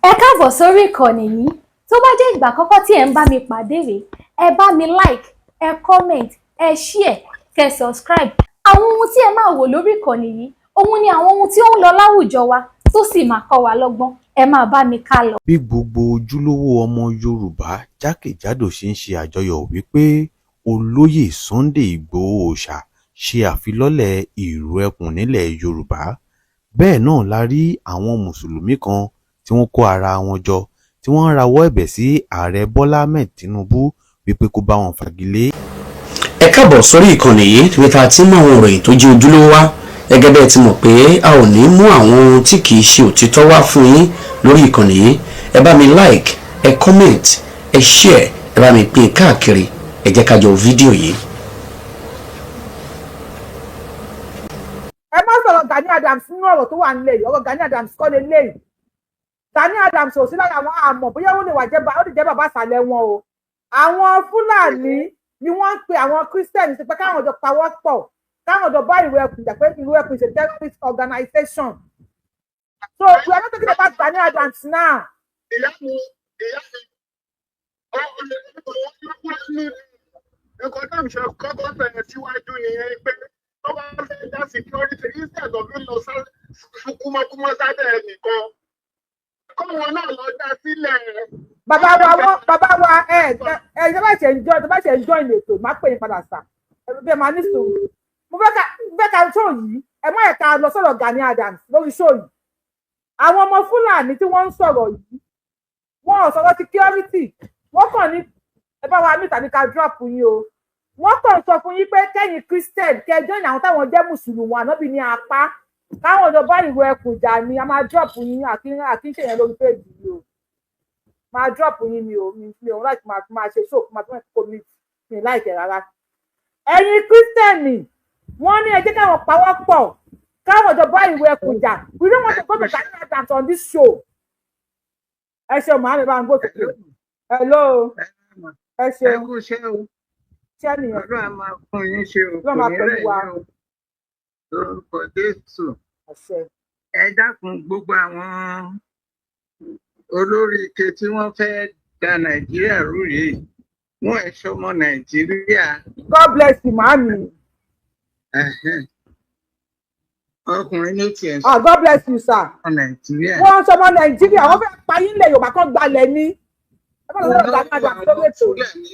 Ẹ káàbọ̀ sórí ìkànnì yìí. Tó bá jẹ́ ìgbà àkọ́kọ́ tí ẹ̀ ń bá mi pàdé rèé, ẹ bá mi like, ẹ comment, ẹ share, kẹ́ subscribe. Àwọn ohun tí ẹ máa wò lórí ìkànnì yìí, òun ni àwọn ohun tí ó ń lọ láwùjọ wa tó sì máa kọ́ wa lọ́gbọ́n. Ẹ máa bá mi ká lọ. Bí gbogbo ojúlówó ọmọ Yorùbá jákèjádò ṣe ń ṣe àjọyọ̀ wí pé Olóyè Sunday Ìgbòho Òòṣà ṣe àfilọ́lẹ̀ ìrù ẹkùn nílẹ̀ Yorùbá, bẹ́ẹ̀ náà la rí àwọn mùsùlùmí kan tí wọ́n kó ara wọn jọ tí wọ́n ń rawọ́ ẹ̀bẹ̀ sí Ààrẹ Bọ́lá Ahmed Tinubu wí pé kó bá wọn fagi lé. Ẹ káàbọ̀ sórí ìkànnì yìí níbi tá a ti mú àwọn ìròyìn tó jẹ́ ojúlówó wá. Gẹ́gẹ́ bẹ́ẹ̀ ti mọ̀ pé a ò ní mú àwọn ohun tí kìí ṣe òtítọ́ wá fún yín lórí ìkànnì yìí. Ẹ bá mi like, ẹ comment, ẹ share, ẹ bá mi pín káàkiri. Ẹ jẹ́ ká jọ fídíò yìí. Ẹ má sọ̀rọ̀ Gani Adams nínú ọ̀rọ̀ tó wà nílẹ̀ yìí. Ọ̀rọ̀ Gani Adams kọ́ lè léyìí. Gani Adams ò sí lára àwọn àmọ́ bóyá ó lè wà jẹ́, ó lè jẹ́ bàbá àsàlẹ̀ wọn o. Àwọn Fúlàní ni wọ́n ń pe àwọn Christian sí pé káwọn jọ pawọ́ pọ̀, káwọn jọ bá Ìrù Ẹkùn jà, pé Ìrù Ẹkùn is a terrorist organization. So we are not talking about Gani Adams now. Ìyá mi, ìyá mi, nǹkan tó ń ṣe kọ́kọ́ fẹ́ síwájú nìyẹn pé tó bá fẹ́ dá security, instead of lọ kúmọ́kúmọ́ sábẹ́ ẹnìkan, kọ́wọn náà lọ dá sílẹ̀. Bàbá wa, wọn bàbá wa, ẹ ẹ ẹ tó bá ṣe ń join ètò, má pè yín padà sà. Ẹ bí ẹ máa ní sùúrù. Mo fẹ́ ká show yìí, ẹ má yẹ ká lọ sọ̀rọ̀ Gani Adams lórí show yìí. Àwọn ọmọ Fúlàní tí wọ́n ń sọ̀rọ̀ yìí, wọn ò sọ̀rọ̀ security. Wọ́n kàn ní ẹ bá wa mí tàbí ká drop yín o. Wọ́n kàn sọ fún yín pé kẹ́yìn Christian kẹ́ join àwọn táwọn jẹ́ mùsùlùmí ànábì ní apá, káwọn jọ bá Ìrù Ẹkùn jà ni. A máa drop yín. Àkínṣe yẹn lórí péjì yìí o. Máa drop yín ni o. Mi ò láti máa ṣe show máa tún kó mi mi láìpẹ́ rárá. Ẹ̀yin Christian, wọ́n ní ẹ jẹ́ káwọn pawọ́ pọ̀, káwọn jọ bá Ìrù Ẹkùn jà. We don't want to go to Gani Adams on this show. Ẹ ṣeun, màá mi bá ń gbóòtò. Hello, ẹ ṣeun. Ẹ kú iṣẹ́ o. Ṣẹ́ nìyẹn. Ọlọ́run á máa fún yín ṣe o. Ọlọ́run Kò máa ní pẹ̀lú rẹ̀ wa. yín o, lórúkọ Jésù. Àṣẹ. Ẹ dákun, gbogbo àwọn olórí ike tí wọ́n fẹ́ da Nàìjíríà rú yìí, wọ́n ẹ̀ ṣọmọ Nàìjíríà. God bless you, màámi. Ẹ̀hẹ́n. Ọkùnrin ló tiẹ̀ Ah, God bless you, sir. ṣọmọ Nàìjíríà. Wọ́n ń sọmọ Nàìjíríà, wọ́n fẹ́ pa yín lẹ̀ Yorùbá kan gbalẹ̀ ni. Ẹ bá lọ sọ́dọ̀ Gani Adams lórí ètò. Fúlàní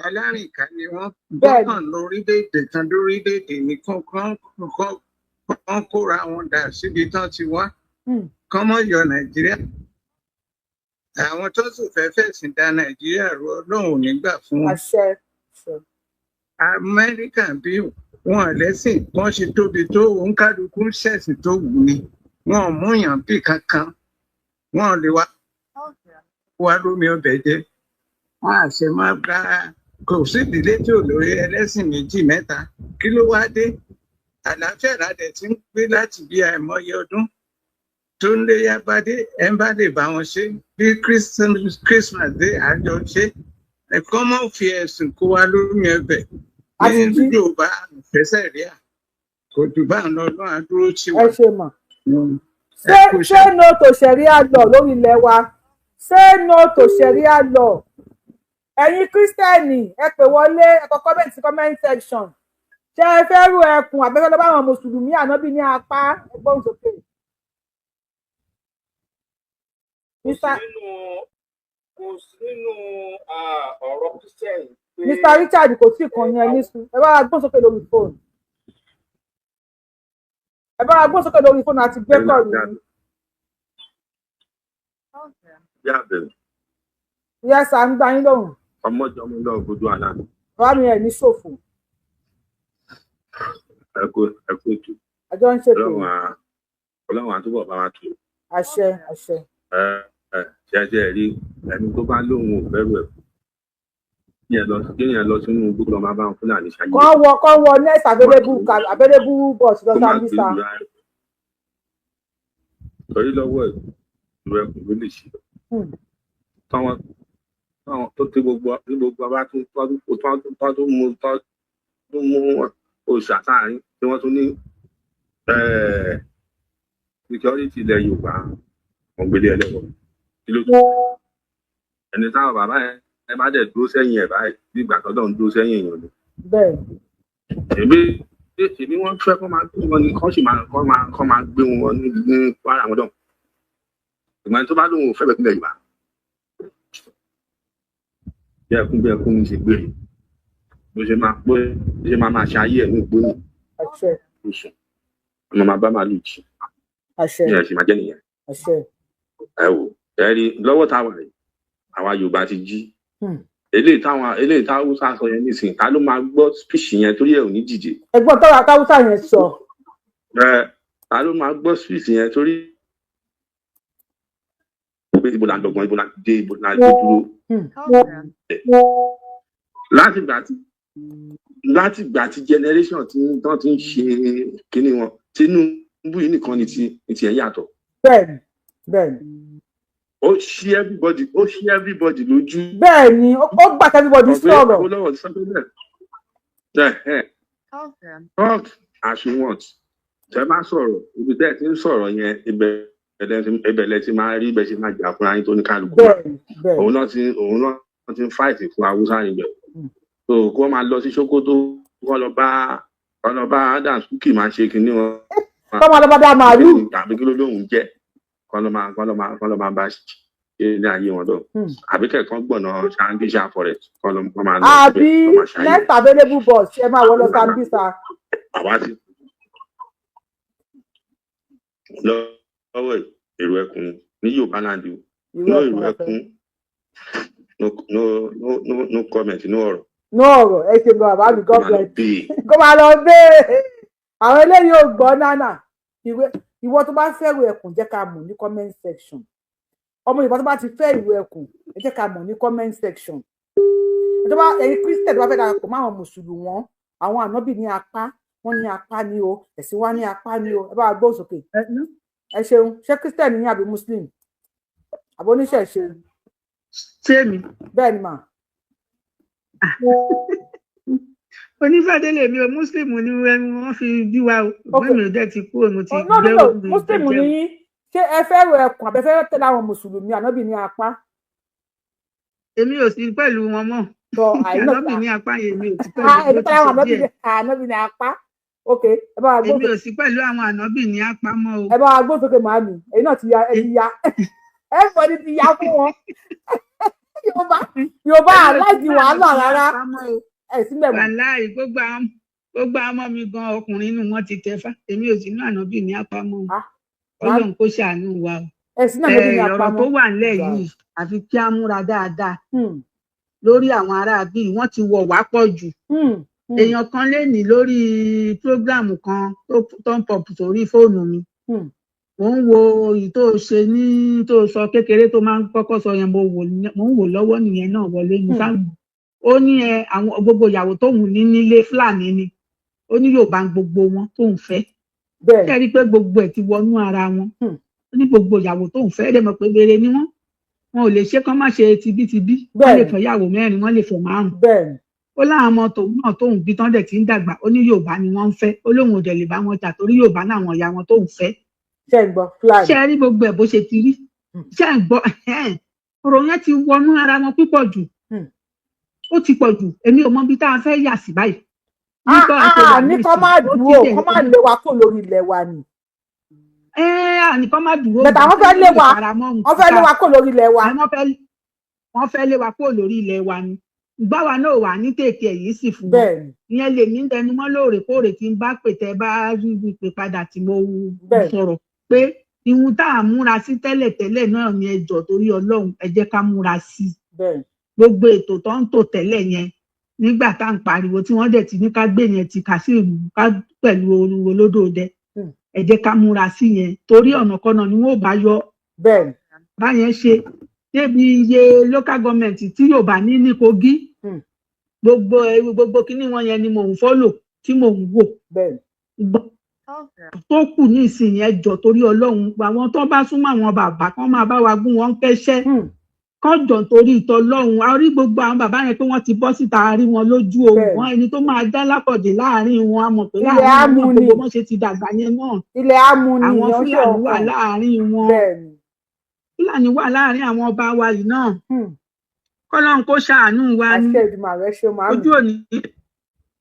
alárìnká ni wọ́n. Bẹ́ẹ̀ni. Gbọ́kàn lórílẹ̀‐èdè kan lórílẹ̀‐èdè ní kán kóra wọn dà síbi tán ti wá, kán mọ́ yọ Nàìjíríà. Àwọn tó sì fẹ́ fẹ̀sìn da Nàìjíríà rú, Ọlọ́run ò ní gbà fún wọn. Àṣẹ, àṣẹ. Amẹ́ríkà bí wọn lẹ́sìn, wọ́n ṣe tóbi tó, òǹkàlùkù ń ṣẹ̀sìn tó wù ní. Wọn ò múyàn bí kankan, wọn ò lè wá wá lómi ọbẹ̀ jẹ. Wọn àṣẹ máa gba, kò sí ìdílé tí ò lórí ẹlẹ́sìn méjì mẹ́ta. Kí ló wá dé? Àlàáfíà ládẹ tí ń gbé láti bí àìmọye ọdún. Tó ń léyà bá dé, ẹ ń bá lè bá wọn ṣe. Bí Christmas dé, àjọ ṣe. Ẹ̀kọ́ mọ́ fi ẹ̀sùn kó wa lómi ọbẹ̀ A ní ti jí. Yorùbá fẹsẹ̀ rí à kò jù bá ń lọ. Ọlọ́run á dúró tì Ẹ wá. ṣe mọ̀. Ẹ Ṣé kú ṣé iṣẹ́. No to Sharia law lórí ilẹ̀ wa. Say no to Sharia law. Ẹ̀yin Christian, ẹ pè wọlé, ẹ kọ comment sí comment section. Ṣé ẹ fẹ́ rú ẹkùn àbẹ́fẹ́ lọ bá àwọn mùsùlùmí ànábì ní apá? Ẹ gbóhùn sókè. Kò sí Mr. nínú, kò sí nínú ọ̀rọ̀ Christian pé Mr Richard, kò tí ì kàn yẹn ní sùn. Ẹ bá wa gbóhùn sókè lórí fóònù. Ẹ bá wa gbóhùn sókè lórí fóònù àti gbé kọ̀ọ̀lù yìí. Yàbẹ̀rẹ̀. Yes, à ń gbá yín lóhùn. Ọmọjọmọ lọ gbójú àná. Bàbá mi, ẹ̀ ní ṣòfò. Ẹkú ẹkú ètò. Àjọ ń ṣètò. Ọlọ́run àtúbọ̀ bá wa tù. Àṣẹ, àṣẹ. Ẹ ẹ ṣẹṣẹ rí ẹni tó bá lóun ò fẹ́rù ẹ̀, kéèyàn lọ sínú igbó lọ máa bá wọn Fúlàní ṣayé. Kàn wọ next available bus lọ Kó máa gbé Sambisa. ìlú ara torí lọ́wọ́ ẹ̀, ìlú ẹkùn ló lè ṣe. Táwọn táwọn tó ti gbogbo ní gbogbo abá tó tó tó tó tó mú tó tó mú òòṣà sáàrin tí wọ́n tún ní security ilẹ̀ Yorùbá, wọ́n gbélé ẹlẹ́wọ̀n. Kí ló tún ẹni táwọn bàbá yẹn ẹ bá dẹ̀ dúró sẹ́yìn ẹ̀ báyìí, bí ìgbà tó dọ̀ ń dúró sẹ́yìn èèyàn ni. Èmi wọ́n fẹ́ kó máa gbé wọn ni, kó sì máa gbé wọn ní Kwara wọn dọ̀. Ìgbà tó bá lóun ò fẹ́ bẹ̀ kúnlẹ̀ Yorùbá, bí ẹkún ní ṣe gbére, bó ṣe máa ṣe ayé ẹ̀ ní ìgbóni oṣù ọmọ máa bá màálù jì. Bí ẹ ṣe máa jẹ́ nìyẹn. Ẹ wò, ẹ rí lọ́wọ́ táwa yìí, àwa Yorùbá ti jí. Eléyìí táwọn Haúsá sọ yẹn nísìnyí, ta ló máa gbọ́ speech yẹn torí ẹ ò ní dìde? Ẹ̀gbọ́n tọ́ra táwùsà yẹn sọ. Ẹ ta ló máa gbọ́ speech yẹn torí pé ibo la dọ̀gbọ́n, ibo la dé, ibo la dé dúró? Láti ìgbà tí generation tí tán ti ń ṣe kinní wọn, Tinubu yìí nìkan ni tiẹ̀ yàtọ̀. bẹ́ẹ̀ni bẹ́ẹ̀ni Ó ṣí everybody lójú. Bẹ́ẹ̀ni, ó gbà kí everybody Ọ̀pẹ sọ̀rọ̀. Awólọ́wọ̀ ti sọ pé bẹ́ẹ̀. Talk as you want. Tẹ bá sọ̀rọ̀, ibi tẹ́ ẹ ti ń sọ̀rọ̀ yẹn, ibẹ̀ lẹ ti máa rí ibẹ̀ ṣe máa jà fúnra yín tó ní kálukú. bẹ́ẹ̀ni bẹ́ẹ̀ni Òun náà ti ń fight fún Haúsá níbẹ̀. So kó máa lọ sí Sokoto, kó lọ bá Adams Kúkì máa ṣe kinní wọn. Kọ́ máa lọ bá dá màálù. Tàbí kí ló lóun jẹ́, kó lọ máa bá ṣe ní ayé wọn lọ. Àbí kẹ̀kọ́ gbọ̀nà Sambisa forest, kó máa lọ Àbí síbẹ̀, kó máa ṣayé. Next available bus, ẹ máa wọ lọ Sambisa. Àwa ti lọ́wọ́ èrò ẹkùn ní Yorùbá land o. Ìró No ẹkùn èrò la fẹ́. ẹkùn, no, no, no, no, no comment, no ọ̀rọ̀. No ọ̀rọ̀. Ẹ ṣe gan, bàbá mi. Kó God máa lọ bless. bẹ́ẹ̀. Kó máa lọ bẹ́ẹ̀. Àwọn eléyìí ò gbọ́ nánà. Ìwé ìwọ tó bá fẹ́ ìró ẹkùn, jẹ́ ká mọ̀ ní comment section. Ọmọ Yorùbá tó bá ti fẹ́ ìró ẹkùn, ẹ jẹ́ ká mọ̀ ní comment section. Tó bá ẹ̀yin Christian tó bá fẹ́ darapọ̀ mọ́ àwọn mùsùlùmí, àwọn ànábì ní apá wọn ní apá ní o, ẹ̀sìn wa ní apá ní o. Ẹ bá wa gbóhùn sókè. Ẹ ṣeun. Ṣé Christian ní àbí Muslim àbí oníṣẹ̀ṣe? Ṣé mi? Bẹ́ẹ̀ ni mà. Onífàdé lèmi o, Muslim ni wọ́n fi bí wa o. Ṣùgbọ́n mi ò dẹ̀ ti kúrò, mo ti Oh, no, no, gbé no, mi Muslim jẹ́jẹ́. ní yín. Ṣé ẹ fẹ́ ìró ẹkùn àbẹ fẹ́ tẹ̀lé àwọn mùsùlùmí ànábì ní apá? Èmi ò sí pẹ̀lú wọn mọ́. Tọ àìná. Ànábì ní apá yẹn, èmi ò sí pẹ̀lú Ah, èmi bó ti tẹ̀lé àwọn ṣe ànábì ní díẹ̀. Ànábì ní apá. Ok, ẹ bá wa gbóhùn Èmi ò sókè. sí pẹ̀lú àwọn ànábì ní apá mọ́ o. Ẹ bá wa gbóhùn sókè, màámi. Èyí náà ti ya, ẹ ti ya, everybody ti ya fún wọn. Yorùbá, Yorùbá Èmi ò sí aláìsí pẹ̀lú wàhálà ànábì ní rárá. apá mọ́ o. Ẹ sí mẹ́mọ́. Wàláì, gbogbo àwọn ọmọ mi gan, ọkùnrin inú wọn ti tẹfá. Èmi ò sí ní ànábì ní apá mọ́ o. Ah, màámi. Ọlọ́run kó ṣàánú wa o. Ẹ sí náà ànábì ní apá Ọ̀rọ̀ mọ́. tó wà nílẹ̀ Ga. yìí, àfi kí á múra dáadáa lórí àwọn aráabí. Wọ́n ti wọ̀ wá pọ̀ jù. Èèyàn kan lè ní lórí program kan tó ń pop sórí fóònù mi. Mò ń wo èyí tó ṣe ní tó sọ kékeré tó máa ń kọ́kọ́ sọ yẹn, mo ń wò lọ́wọ́ nìyẹn náà wọlé ní sáà. Ó ní ẹ àwọn gbogbo ìyàwó tóun ní nílé, Fúlàní ni. Ó ní Yorùbá ń gbogbo wọn tóun fẹ́. Ṣe rí i pé gbogbo ẹ̀ ti wọnú ara wọn? Ó ní gbogbo ìyàwó tóun fẹ́ dẹ̀ mọ̀ pé wèrè ni wọ́n, wọn ò lè ṣe kán má ṣe tibítibí. Wọ́n lè fẹ́ ìyàwó mẹ́rin, wọ́n lè fẹ́ márùn. Ó láwọn ọmọ tòun náà tóun bí tán dẹ̀ ti ń dàgbà, ó ní Yorùbá ni wọ́n ń fẹ́. Ó lóun ò dẹ̀ lè bá wọn jà torí Yorùbá náà àwọn ìyá wọn tóun fẹ́. Ṣé ń gbọ́, Fúlàní? Ṣé ẹ rí gbogbo ẹ̀ bó ṣe ti rí? Ṣé ẹ gbọ́? Ọ̀rọ̀ yẹn ti wọnú ara wọn púpọ̀ jù. Ó ti pọ̀ jù. Èmi ò mọ ibi tá a fẹ́ yà sí báyìí. Nígbà tó wà Ní kọ́ máa nísìnyí, ó ti dúró dẹ̀ kọ́ máa lé wa kó lórí ilẹ̀ wa ni. Ẹ ànìkan má dúró. Bẹ̀tẹ̀ àwọn fẹ́ lé wa, wọ́n fẹ́ lé wa kó lórí ilẹ̀ wa. Wọ́n fẹ́ lé wa kúrò lórí ilẹ̀ wa ni. Ìgbà wa náà wà ní tètè èyí sì fún wọn. Ìyẹn lèmi ń tẹnumọ́ lóòrèkóòrè tí ń bá pè, tẹ́ bá rí mi pè padà tí mo sọ̀rọ̀ pé ihun tá à ń múra sí tẹ́lẹ̀tẹ́lẹ̀ náà ni. Ẹ jọ̀ọ́, torí Ọlọ́run, ẹ jẹ́ ká múra sí i. Gbogbo ètò tó ń tò tẹ́lẹ̀ yẹn nígbà tá à ń pariwo tí wọ́n dẹ̀ ti ní ká gbé yẹn ti kà sí ìlú ká pẹ̀lú oru olódòdẹ, ẹ jẹ́ ká múra sí yẹn torí ọ̀nàkọ́nà ni wọ́n ò bá yọ báyẹn ṣe débi iye local government tí Yorùbá ní ní Kogi. Gbogbo kíní wọn yẹn ni mò ń follow tí mò ń wò. Tó kù ní ìsìn yẹn, jọ torí Ọlọ́run, àwọn tó bá súnmọ́ àwọn bàbá kan máa bá wa gún wọn kẹ́sẹ́ kán jọ torí ìtọ́lọ́run. A rí gbogbo àwọn bàbá yẹn pé wọ́n ti bọ́ síta, a rí wọn lójú ohun wọn. Ẹni tó máa dá lápọ̀dé láàrin wọn, a mọ̀ pé Ilẹ̀ láàrin wọn á mu náà ni. gbogbo wọn ṣe ti dàgbà yẹn náà, Ilẹ̀ á mu ni. àwọn Ìyẹn ṣe Fúlàní wà ọkàn. láàrin wọn. Fúlàní wà láàrin àwọn ọba wa yìí náà. Kọ́lọ́run kó ṣàánú wa ni. Àṣẹ Èdùmàrè, ṣe màámi. Ojú òní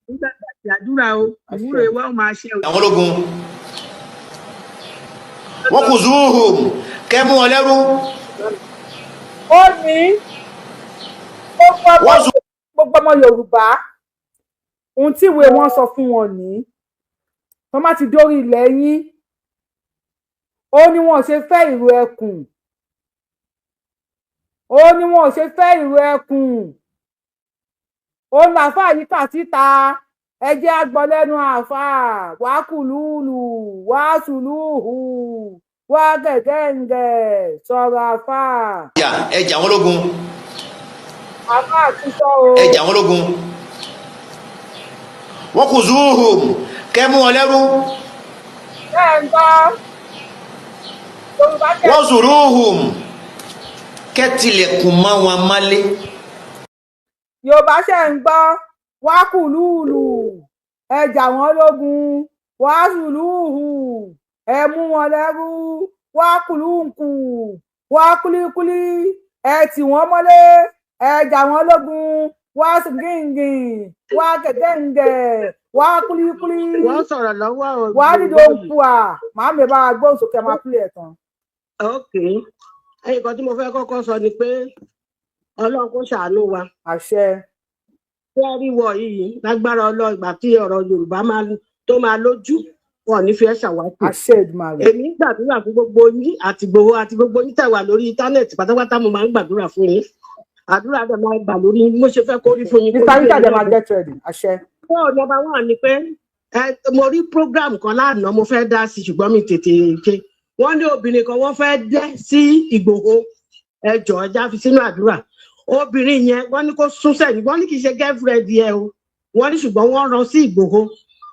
nígbà tí àdúrà o, ìwúre wa ó máa ṣe o. Àwọn ológun wọn kò zuhùm kẹ́ mú wọn lẹ́rú. Ó ní gbogbo ọmọ Wọ́n gbogbo ọmọ Yorùbá, ohun tí ìwé wọn sọ fún wọn ní wọn má ti dórí ilẹ̀ yín, ó ní wọn ò ṣe fẹ́ ìró ẹkùn, ó ní wọn ò ṣe fẹ́ ìró ẹkùn. Ó làáfàá yìí kà síta. Ẹ jẹ́ á gbọ́ lẹ́nu àáfàá. Wákùlùlù wàásùlùhù wá gẹ̀gẹ̀ǹgẹ̀ sọ̀rọ̀ àáfàá. Jà, ẹ jà wọn lógun. Àáfàá ti sọ o. Ẹ jà wọn lógun, wọn kò zuhùm kẹ́ mú wọn lẹ́rú. Bẹ́ẹ̀ ń gbọ́ Yorùbá tẹ̀. Wọ́n zuruhùm kẹ́ tilẹ̀kùn mọ́ wọn mọ́lé. Yorùbá ṣe ń gbọ́, wákùlùlù, ẹ jà wọ́n lógun, wàásùlùhù, ẹ mú wọn lẹ́rú, wákùlùkù wákùlíkùlí, ẹ tì wọ́n mọ́lé, ẹ jà wọ́n lógun, wàásù gíngìn wá gẹ̀gẹ̀ǹgẹ̀ wákùlíkùlí. Wọ́n sọ̀rọ̀ lọ́wọ́ o. Wàá dídò ń kú à màámi, bá a gbóhùn sókè, máa pílẹ̀ tán. Ok, nǹkan tí mo fẹ́ kọ́kọ́ sọ ni pé Ọlọ́run kó ṣàánú wa. Àṣẹ. Fẹ́ rí wọ yìí, lágbára Ọlọ́run, ìgbà tí ọ̀rọ̀ Yorùbá máa tó máa lójú, wọn ò ní fi ẹ́ ṣàwátì. Àṣẹ Èdùmàrè. Èmi ń gbàdúrà fún gbogbo yín àti Ìgbòho àti gbogbo yín tẹ̀ wà lórí íńtánẹ́ẹ̀tì pátápátá. Mo máa ń gbàdúrà fún yín, àdúrà dẹ̀ máa gbà lórí yín. Mo ṣe fẹ́ kó rí fún yín, kó Mr rí Richard, fún ẹ máa yín. Get ready. Àṣẹ. So number one ni pé ẹ mo rí program kan lánàá, mo fẹ́ dá sí, ṣùgbọ́n mi tètè ṣe. Wọ́n ní obìnrin kan wọ́n fẹ́ dẹ́ sí Ìgbòho. Ẹ jọ̀ọ́, ẹ já fi sínú àdúrà. Obìnrin yẹn, wọ́n ní kó sún sẹ́yìn. Wọ́n ní kì í ṣe girlfriend yẹn o, wọ́n ní ṣùgbọ́n wọ́n rán sí Ìgbòho,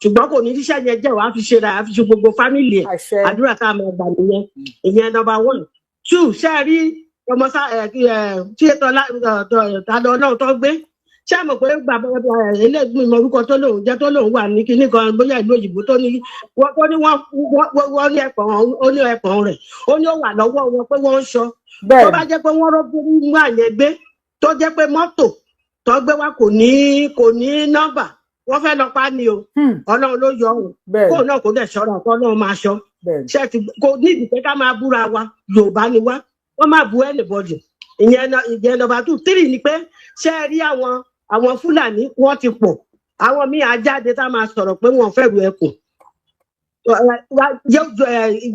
ṣùgbọ́n kò ní ríṣẹ́ yẹn jẹ́, wàá fi ṣe ra, fi ṣe gbogbo family ẹ̀. Àṣẹ. Àdúrà tá a máa gbà nìyẹn. Ìyẹn number one. Two, ṣé ẹ rí ọmọ sá ẹ ẹ tí ètò ọlá Ọlọ́run tó gbé, ṣé ẹ mọ̀ pé bàbá eléègbé ìmọ̀ orúkọ tó lóun jẹ́, tó lóun wà ní kinní kan, bóyá ìlú òyìnbó, tó ní wọ́n tó ní wọ́n wọ́n ní ẹ̀pọ̀n, ó ní ẹ̀pọ̀n rẹ̀, ó ní ó wà lọ́wọ́ wọn pé wọ́n ń sọ tó bá jẹ́ pé wọ́n rọ́bù wà yẹn gbé, tó jẹ́ pé mọ́tò tó gbé wá kò ní nọ́mbà, wọ́n fẹ́ lọ pa ni o. Ọlọ́run ló yọ ọ́. Kóun náà kó dẹ̀ ṣọ́ra, kó náà máa ṣọ́ ṣe ti kò ní ìdí pé ká máa búra wa. Yorùbá ni wá, wọ́n máa bu anybody. Ìyẹn ìyẹn number two. Three ni pé ṣé ẹ rí àwọn Fúlàní, wọ́n ti pọ̀. Àwọn míì á jáde tá máa sọ̀rọ̀ pé wọ́n fẹ́ ru ẹkùn.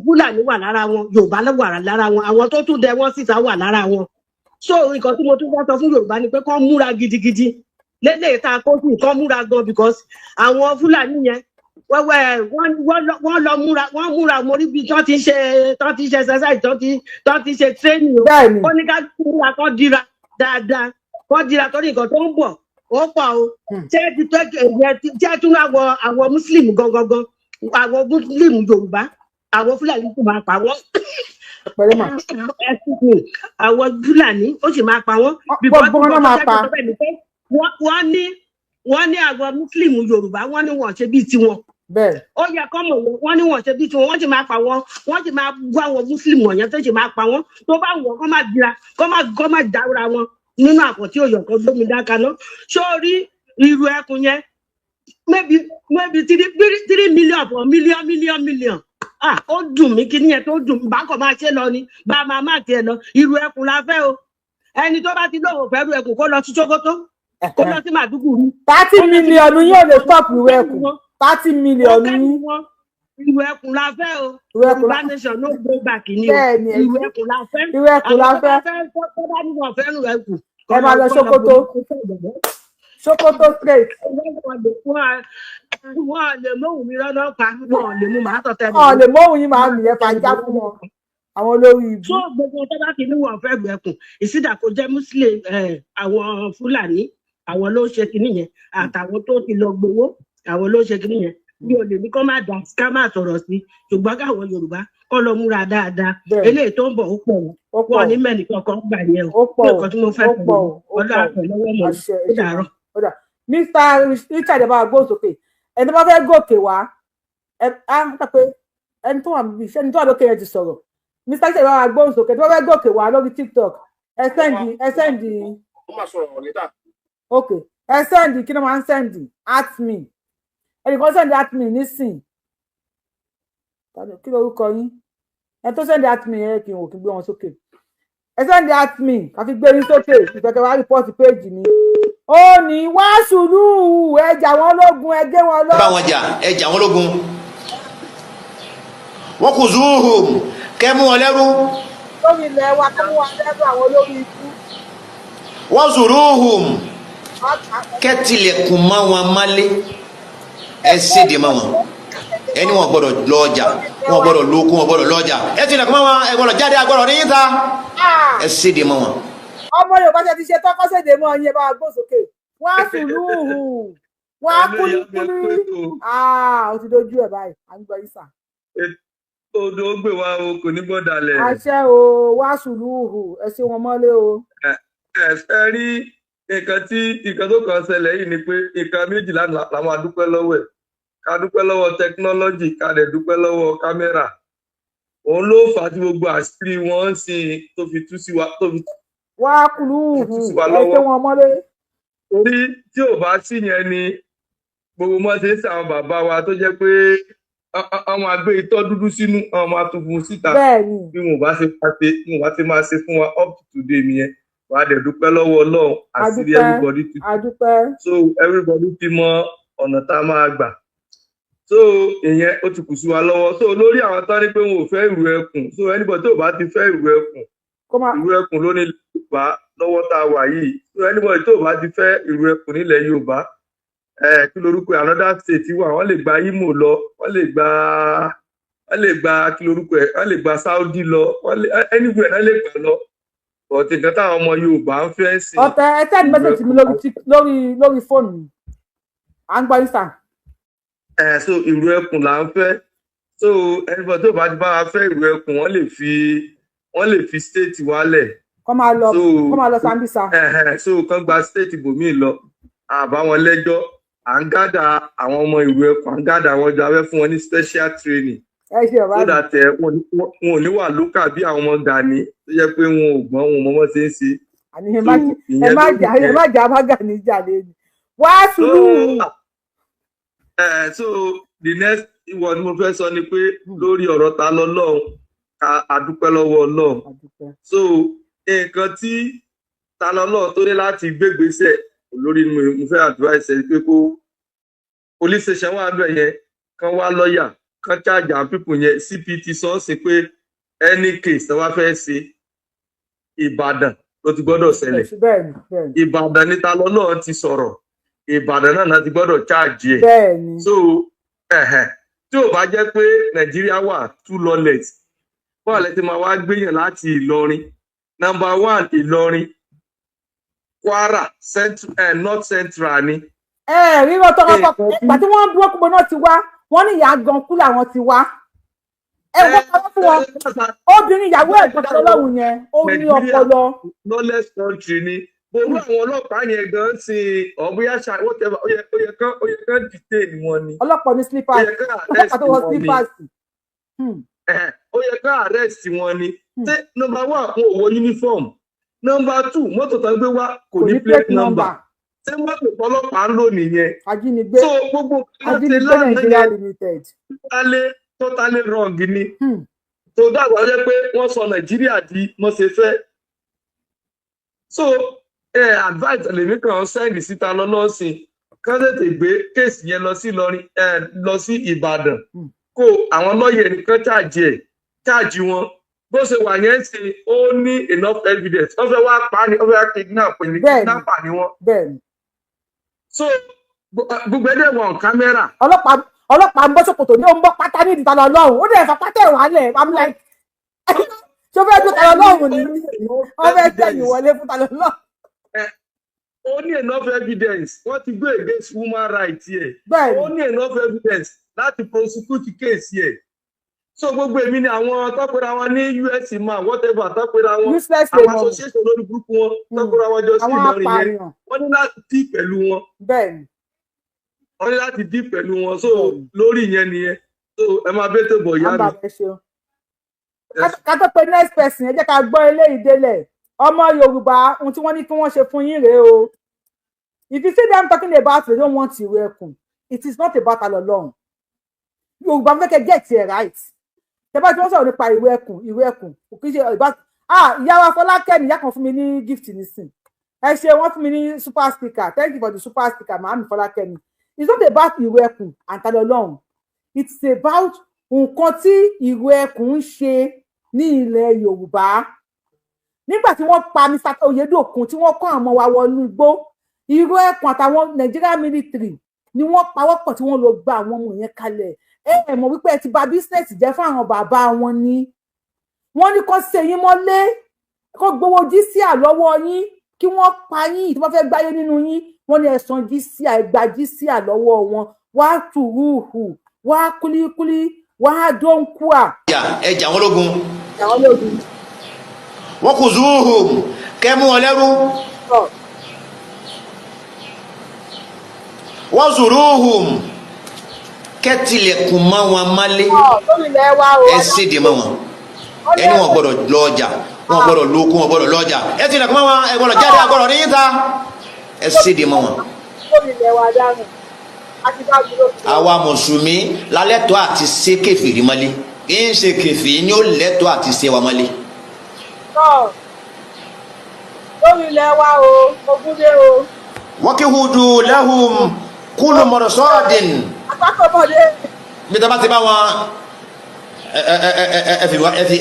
Fúlàní wà lára wọn, Yorùbá ló wà lára wọn, àwọn tó tún dẹ wọ́n síta wà lára wọn. So nǹkan tí mo tún fẹ́ sọ fún Yorùbá ni pé kán múra gidigidi lélẹ̀ tá a kó sí, kán múra gan, because àwọn Fúlàní yẹn wẹ́wẹ́ wọ́n lọ múra, wọ́n múra. Mo rí bí tán ti ń ṣe exercise, tán ti ń ṣe training o. Ó ní ká múra, kán dira dáadáa, kán dira torí nǹkan tó ń bọ̀ ó pọ̀ o. Ṣé ti tó ẹ̀yẹ ṣé tún àwọn Muslim gangan gan, àwọn Muslim Yorùbá, àwọn Fúlàní kò máa pa wọ́n. Pẹ̀lẹ́ mà. Excuse me, àwọn Fúlàní ó sì máa pa wọ́n. Gbogbo wọn náà máa pa. Wọ́n ní àwọn Muslim Yorùbá, wọ́n ní wọ́n ṣe bíi tiwọn. Ó yẹ kọ́ mọ̀ wọ́n, wọ́n ní wọ́n ṣe bíi tiwọn. Wọ́n sì máa pa wọ́n, wọ́n sì máa gbọ́ àwọn Muslim wọ̀nyẹn tó sì máa pa wọ́n. Tó bá wọ̀ kọ́ máa dira, kọ́ máa dára wọn nínú àpótí òyò kan gbómi dákaná. Sórí irú ẹkùn yẹn, maybe 3 million or million million million. Ah, ó dùn mí kí nìyẹn tó dùn mí. Bákan máa ṣe lọ ni bá a máa má tiẹ̀ lọ. Irú ẹkùn la fẹ́ o. Ẹni tó bá ti lóun fẹ́ irú ẹkùn, kó lọ sí Sókótó, kó lọ sí Màdúgùrí. 30 million yóò lè stop ìrú ẹkùn. 30 million yín. Irú ẹkùn la fẹ́ o. Irú ẹkùn. Yorùbá nation, no go back ni o. Bẹ́ẹ̀ni, Irú ẹkùn la fẹ́. Irú ẹkùn la Àwọn tó fẹ́. bá fẹ́, tó bá ní wọn fẹ́ irú ẹkùn, Ẹ máa lọ Sókótó, Sókótó straight. Wọn lè móhùn mi lọ́nà pa, wọn lè mú màá tọ̀tẹ̀. Ọ̀ lè móhùn yín, máa nìyẹn fàájà fún wọn, àwọn olórí ibi. So gbogbo tó bá ti ní wọn fẹ́ irú ẹkùn, ìsídà kó jẹ́ Muslim, àwọn Fúlàní, àwọn ló ń ṣe kinní yẹn, àtàwọn tó ti lọ gbowó, àwọn ló ń ṣe kinní yẹn. Bí o lè ní kó má dà, ká má sọ̀rọ̀ sí, ṣùgbọ́n káwọn Yorùbá kọ́ lọ múra dáadáa. Eléyìí tó ń bọ̀ ó pọ̀ o. Ó pọ̀. Wọn ní mẹ́rin kankan gbà yẹn o. Ó pọ̀. Nǹkan tí mo fẹ́ Ó sọ pọ̀. nìyẹn. Ó Ọlọ́run pọ̀. àpẹ lọ́wọ́ mọ̀. Àṣẹ. Ó dàárọ̀. Ó dà, Mr Richard, ẹ bá wa gbóhùn sókè. Ẹni tó bá fẹ́ gòkè wá, ẹ á ń pẹ́ pé ẹni tó wà níbi iṣẹ́, ẹni tó wà lókè yẹn ti sọ̀rọ̀. Mr. Ṣe ìbára gbóhùn sókè. Tí wọ́n fẹ́ gòkè wá lórí TikTok, ẹ send, ẹ send. Ó máa sọ̀rọ̀ later. Ok, ẹ send. Kí ló máa ń send? At me. Ẹnìkan send at me nísìn. Kí lorúkọ yín? Ẹ tó send at me, ẹ kì í wò kí n gbé wọn sókè. Ẹ send at me ká fi gbé yín sókè. Ìfẹ̀kẹ̀ wá report page mi. Ó ní wá sùúrù, ẹ jà wọ́n lógun, ẹ gé wọn lọ. Bá wọn jà, ẹ jà wọn lógun. Wọn kò zuhum, kẹ́ mú wọn lẹ́rú. Lórí ilẹ̀ wa, kó mú wa lẹ́rú, àwọn olórí ikú. Wọ́n zuruhum, kẹ́ tilẹ̀kùn mọ́ wọn mọ́lé, ẹ séde mọ́ wọn. Ẹni wọn gbọ́dọ̀ lọ ọjà, wọn gbọ́dọ̀ lóko, wọn gbọ́dọ̀ lọ ọjà. Ẹ tilẹ̀kùn mọ́ wọn, ẹ gbọ́dọ̀ jáde, agbọ́dọ̀ ní yíta, ẹ séde mọ́ wọn. Ọmọ Yorùbá, ṣe ti ṣe tọkọsẹdẹ mọ yẹn? Bá wa gbó sókè. Wọn á sùúrù, wọn á kúlíkúlí. Ó ti dojú ẹ báyìí, à ń gbọ́ yín sà. Odò gbè wá o, kò ní gbọ́ dalẹ̀. Àṣẹ o. Wá sùúrù, ẹ ṣe wọn mọ́lé o. Ẹ ẹ rí nǹkan tí nǹkan tó kàn ṣẹlẹ̀ yìí ni pé nǹkan méjìlá la máa dúpẹ́ lọ́wọ́ ẹ̀. Ká dúpẹ́ lọ́wọ́ technology, ká dẹ̀ dúpẹ́ lọ́wọ́ kámẹ́rà. Òun ló fà á tí gbogbo àṣírí wọn ń sìn tó fi tú sí wa, tó fi Wá kúlúhù tú sí wa ẹ ṣe lọ́wọ́. wọn mọ́lé. Torí tí ò bá sí yẹn ni gbogbo mọ́ ṣe ń ṣe àwọn bàbá wa tó jẹ́ pé wọ́n máa gbé itọ́ dúdú sínú, wọ́n máa tún fún un síta. Bí wọn ò bá ṣe máa ṣe, bí wọn ò bá ṣe máa ṣe fún wa up to today nìyẹn. Wàá dẹ̀ dúpẹ́ lọ́wọ́ Ọlọ́run, àṣírí Adúpẹ́. everybody ti Adúpẹ́. So everybody ti mọ ọ̀nà tá a máa gbà, so ìyẹn ó ti kù sí wa lọ́wọ́. So lórí àwọn tán ní pé wọn ò fẹ́ ìrù ẹkùn, so anybody tó bá ti fẹ́ ìrù ẹkùn, Kó máa ìrù ẹkùn ló ní Yorùbá lọ́wọ́ tá a wà yìí. So anybody tó bá ti fẹ́ ìrù ẹkùn nílẹ̀ Yorùbá, ẹ kí lorúkọ ẹ, another state wà, wọ́n lè gba Imo lọ, wọ́n lè gba kí lorúkọ ẹ, wọ́n lè gba Saudi lọ, wọ́n lè anywhere náà lè gbà lọ. But nǹkan táwọn ọmọ Yorùbá ń fẹ́ sí Ọ̀tẹ̀, ẹ send message mi lórí lórí fóònù mi. À ń gbọ́ yín sà. Ẹ so ìrù ẹkùn là ń fẹ́. So anybody tó bá ti bá wa fẹ́ ìrù ẹkùn, wọ́n lè fi state wálẹ̀. Kọ́ máa lọ. So Kọ́ máa lọ Sambisa. Ẹhẹn, so kán gba state ibòmíì lọ, àbá wọn lẹ́jọ́. À ń gather àwọn ọmọ ìrù ẹkùn, à ń gather àwọn ọjọ́ abẹ́ fún wọn ní special training Ẹ ṣe bàbá so mi. that wọn ò ní wà lókà bí àwọn ọmọ Gani tó jẹ́ pé wọn ò gbọ́n, wọn ò mọ bọ́ ṣe ń ṣe. Àní ẹ má So ẹ ìyẹn má lórí jà, ẹ yẹn. má jà, má Gani jà lẹ́nu. Wá sùúrù. So the next one mo fẹ́ sọ ni pé lórí ọ̀rọ̀ ta lọ́lọ́run, ká a dúpẹ́ lọ́wọ́ Ọlọ́run. Adúpẹ́. So nǹkan tí ta lọ́lọ́run tó ní láti gbégbèsè lórí, mo fẹ́ advice ẹ pé kó police station wà bẹ̀ yẹn, kán wá lọ́ọ̀yà, kán charge àwọn people yẹn. CPT sọ sí pé any case tó bá fẹ́ ṣe, Ìbàdàn ló ti gbọ́dọ̀ ṣẹlẹ̀. bẹ́ẹ̀ni bẹ́ẹ̀ni Ìbàdàn ní ta lọ́lọ́run ti sọ̀rọ̀, Ìbàdàn náà náà ti gbọ́dọ̀ charge ẹ̀. So ẹ̀hẹ̀n, tí ò bá jẹ́ pé Nàìjíríà wà too lawless, báwo lẹ ti máa wá gbéyàn láti Ìlọrin, number one Ìlọrin, Kwara central, North Central ni. Ẹ rí wọn tọkọ ìgbà tí wọ́n ń dúró kúbo náà ti wá, wọ́n ní ìyá gan kú làwọn ti wá. Ẹ wọ́n kọ́ fún wọn, obìnrin ìyàwó ẹ̀gbọ́n tọ́lọ́hùn yẹn, ó ní ọpọlọ. Lawless country ni. Gbogbo àwọn ọlọ́pàá yẹn gan ṣe ọ̀bóyá ṣá whatever, ó yẹ kán detain wọn ni. Ọlọ́pàá ní Ó slippers. yẹ kán Ọlọ́pàá arrest tó wọ wọn ni. slippers. Ó yẹ kán arrest wọn ni. Ṣé number one, wọn ò wọ uniform? Number two, mọ́tò tó ń gbé wá kò ní plate number. Ṣé mọ́tò tọlọ́pàá ń lò nìyẹn? Ajínigbé. So gbogbo nǹkan ṣe Ajínigbé lánàá Nigeria yẹn Limited. totally totally wrong ni. Tó dàgbà jẹ́ pé wọ́n sọ Nàìjíríà di wọ́n ṣe fẹ́. So advice lèmi kàn send síta lọ́lọ́sìn, kán tètè gbé case yẹn lọ sí Ìlọrin, lọ sí Ìbàdàn, kó àwọn lọ́ọ̀yẹ̀ nìkan charge ẹ̀, charge wọn bó ṣe wà yẹn. Ṣe ó ní enough evidence? Wọ́n fẹ́ wá pa á ni, wọ́n fẹ́ wá kidnap ni, kidnapper ni wọ́n. So gbogbo ẹ̀dẹ̀ wọ̀ kámẹ́rà. Ọlọ́pàá ń bọ́ ṣòkòtò ní, ó ń bọ́ pátá ní ìdíta lọ́lọ́run, ó dẹ̀ fọ pátá ẹ̀ wálẹ̀. I'm like, ṣó fẹ́ dún ta lọ́lọ́run ni? Wọ́n fẹ́ tẹ̀yìn wọlé fún ta lọ́lọ́run. Ó ní enough evidence, wọ́n ti go against human rights yẹ. Ó ní enough evidence láti prosecute case yẹ. So gbogbo èmi ni àwọn tọ́pẹ́ra wọn ní US man whatever, tọ́pẹ́ra wọn Useless àwọn lemon. association lórí burúkú wọn, tọ́pẹ́ra wọn jọ sí Àwọn Ìlọrin yẹn, apààyàn. wọ́n ní láti dí pẹ̀lú wọn. Wọ́n ní láti dí pẹ̀lú wọn. So lórí ìyẹn nìyẹn. So ẹ máa bẹ́ tó bọ̀ yá À ń mi. bá ẹ ṣeun. Ká tó pe next person, ẹ jẹ́ ká gbọ́ eléyìí délẹ̀. Ọmọ Yorùbá, ohun tí wọ́n ní kí wọ́n ṣe fún yín rèé o. If you see them talking about they don't want Ìrù Ẹkùn, it is not about Alọlọ́run. Yorùbá, fẹ́ kẹ́ get it right. Tẹ́ bá tí wọ́n sọ̀rọ̀ nípa Ìrù Ẹkùn, Ìrù Ẹkùn kò kí ń ṣe about, ah, ìyá wa Fọlákẹ́mi, ìyá kan fún mi ní gift nísìn, ẹ ṣe, wọ́n fún mi ní super sticker. Thank you for the super sticker, màámi Fọlákẹ́mi. It's not about Ìrù Ẹkùn and Talọlọ́run. It's about nǹkan tí Ìrù Ẹkùn ń ṣe ní ilẹ̀ Yorùbá. Nígbà tí wọ́n pa Mr. Oyedokun, tí wọ́n kọ́ àwọn ọmọ wa wọnú igbó, Ìrù Ẹkùn àtàwọn Nigeria military ni wọ́n pawọ́pọ̀ tí wọ́n lọ gba àwọn ọmọ yẹn kalẹ̀. Ẹ ẹ mọ̀ wípé ẹ ti bà business jẹ́ fún àwọn bàbá wọn ni. Wọ́n ní kó ṣe yín mọ́lé, kó gbowó jísíà lọ́wọ́ yín, kí wọ́n pa yín tí wọ́n fẹ́ gbáyé nínú yín. Wọ́n ní ẹ san jísíà, ẹ gba jísíà lọ́wọ́ wọn, wá tùrùhù, wá kúlíkúlí, wá dóńkúà. Ẹ jà wọ́n lógun. Jà wọ́n lógun. Wọ́n kò zuhum, kẹ́ mú wọn lẹ́rú. Wọ́n zuruhum, kẹ́ tilẹ̀kùn mọ́ wọn mọ́lé. Lórí ilẹ̀ wa o. Ẹ séde mọ́ wọn. Ẹni wọn gbọ́dọ̀ lọ ọjà, wọn gbọ́dọ̀ lóko, wọn gbọ́dọ̀ lọ ọjà. Ẹ tilẹ̀kùn mọ́ wọn, ẹ gbọ́dọ̀ jáde, ẹ gbọ́dọ̀ níyìí ta. Ẹ séde mọ́ wọn. Lórí ilẹ̀ wa dànù àti bá dúró. Àwa mùsùlùmí lálẹ́tọ̀ọ́ àti ṣe kèfèrí mọ́lé. Kì í ṣe kèfèrí ni ó lẹ́tọ̀ọ́ àti ṣe wa mọ́lé. Tọ́ lórí ilẹ̀ wa o, ogún dé o. Wakihudu lahum kúlù mọ̀rọ̀sọ́ọ̀dìn. Àpapọ̀mọdé. Bí tá bá ti bá wọn,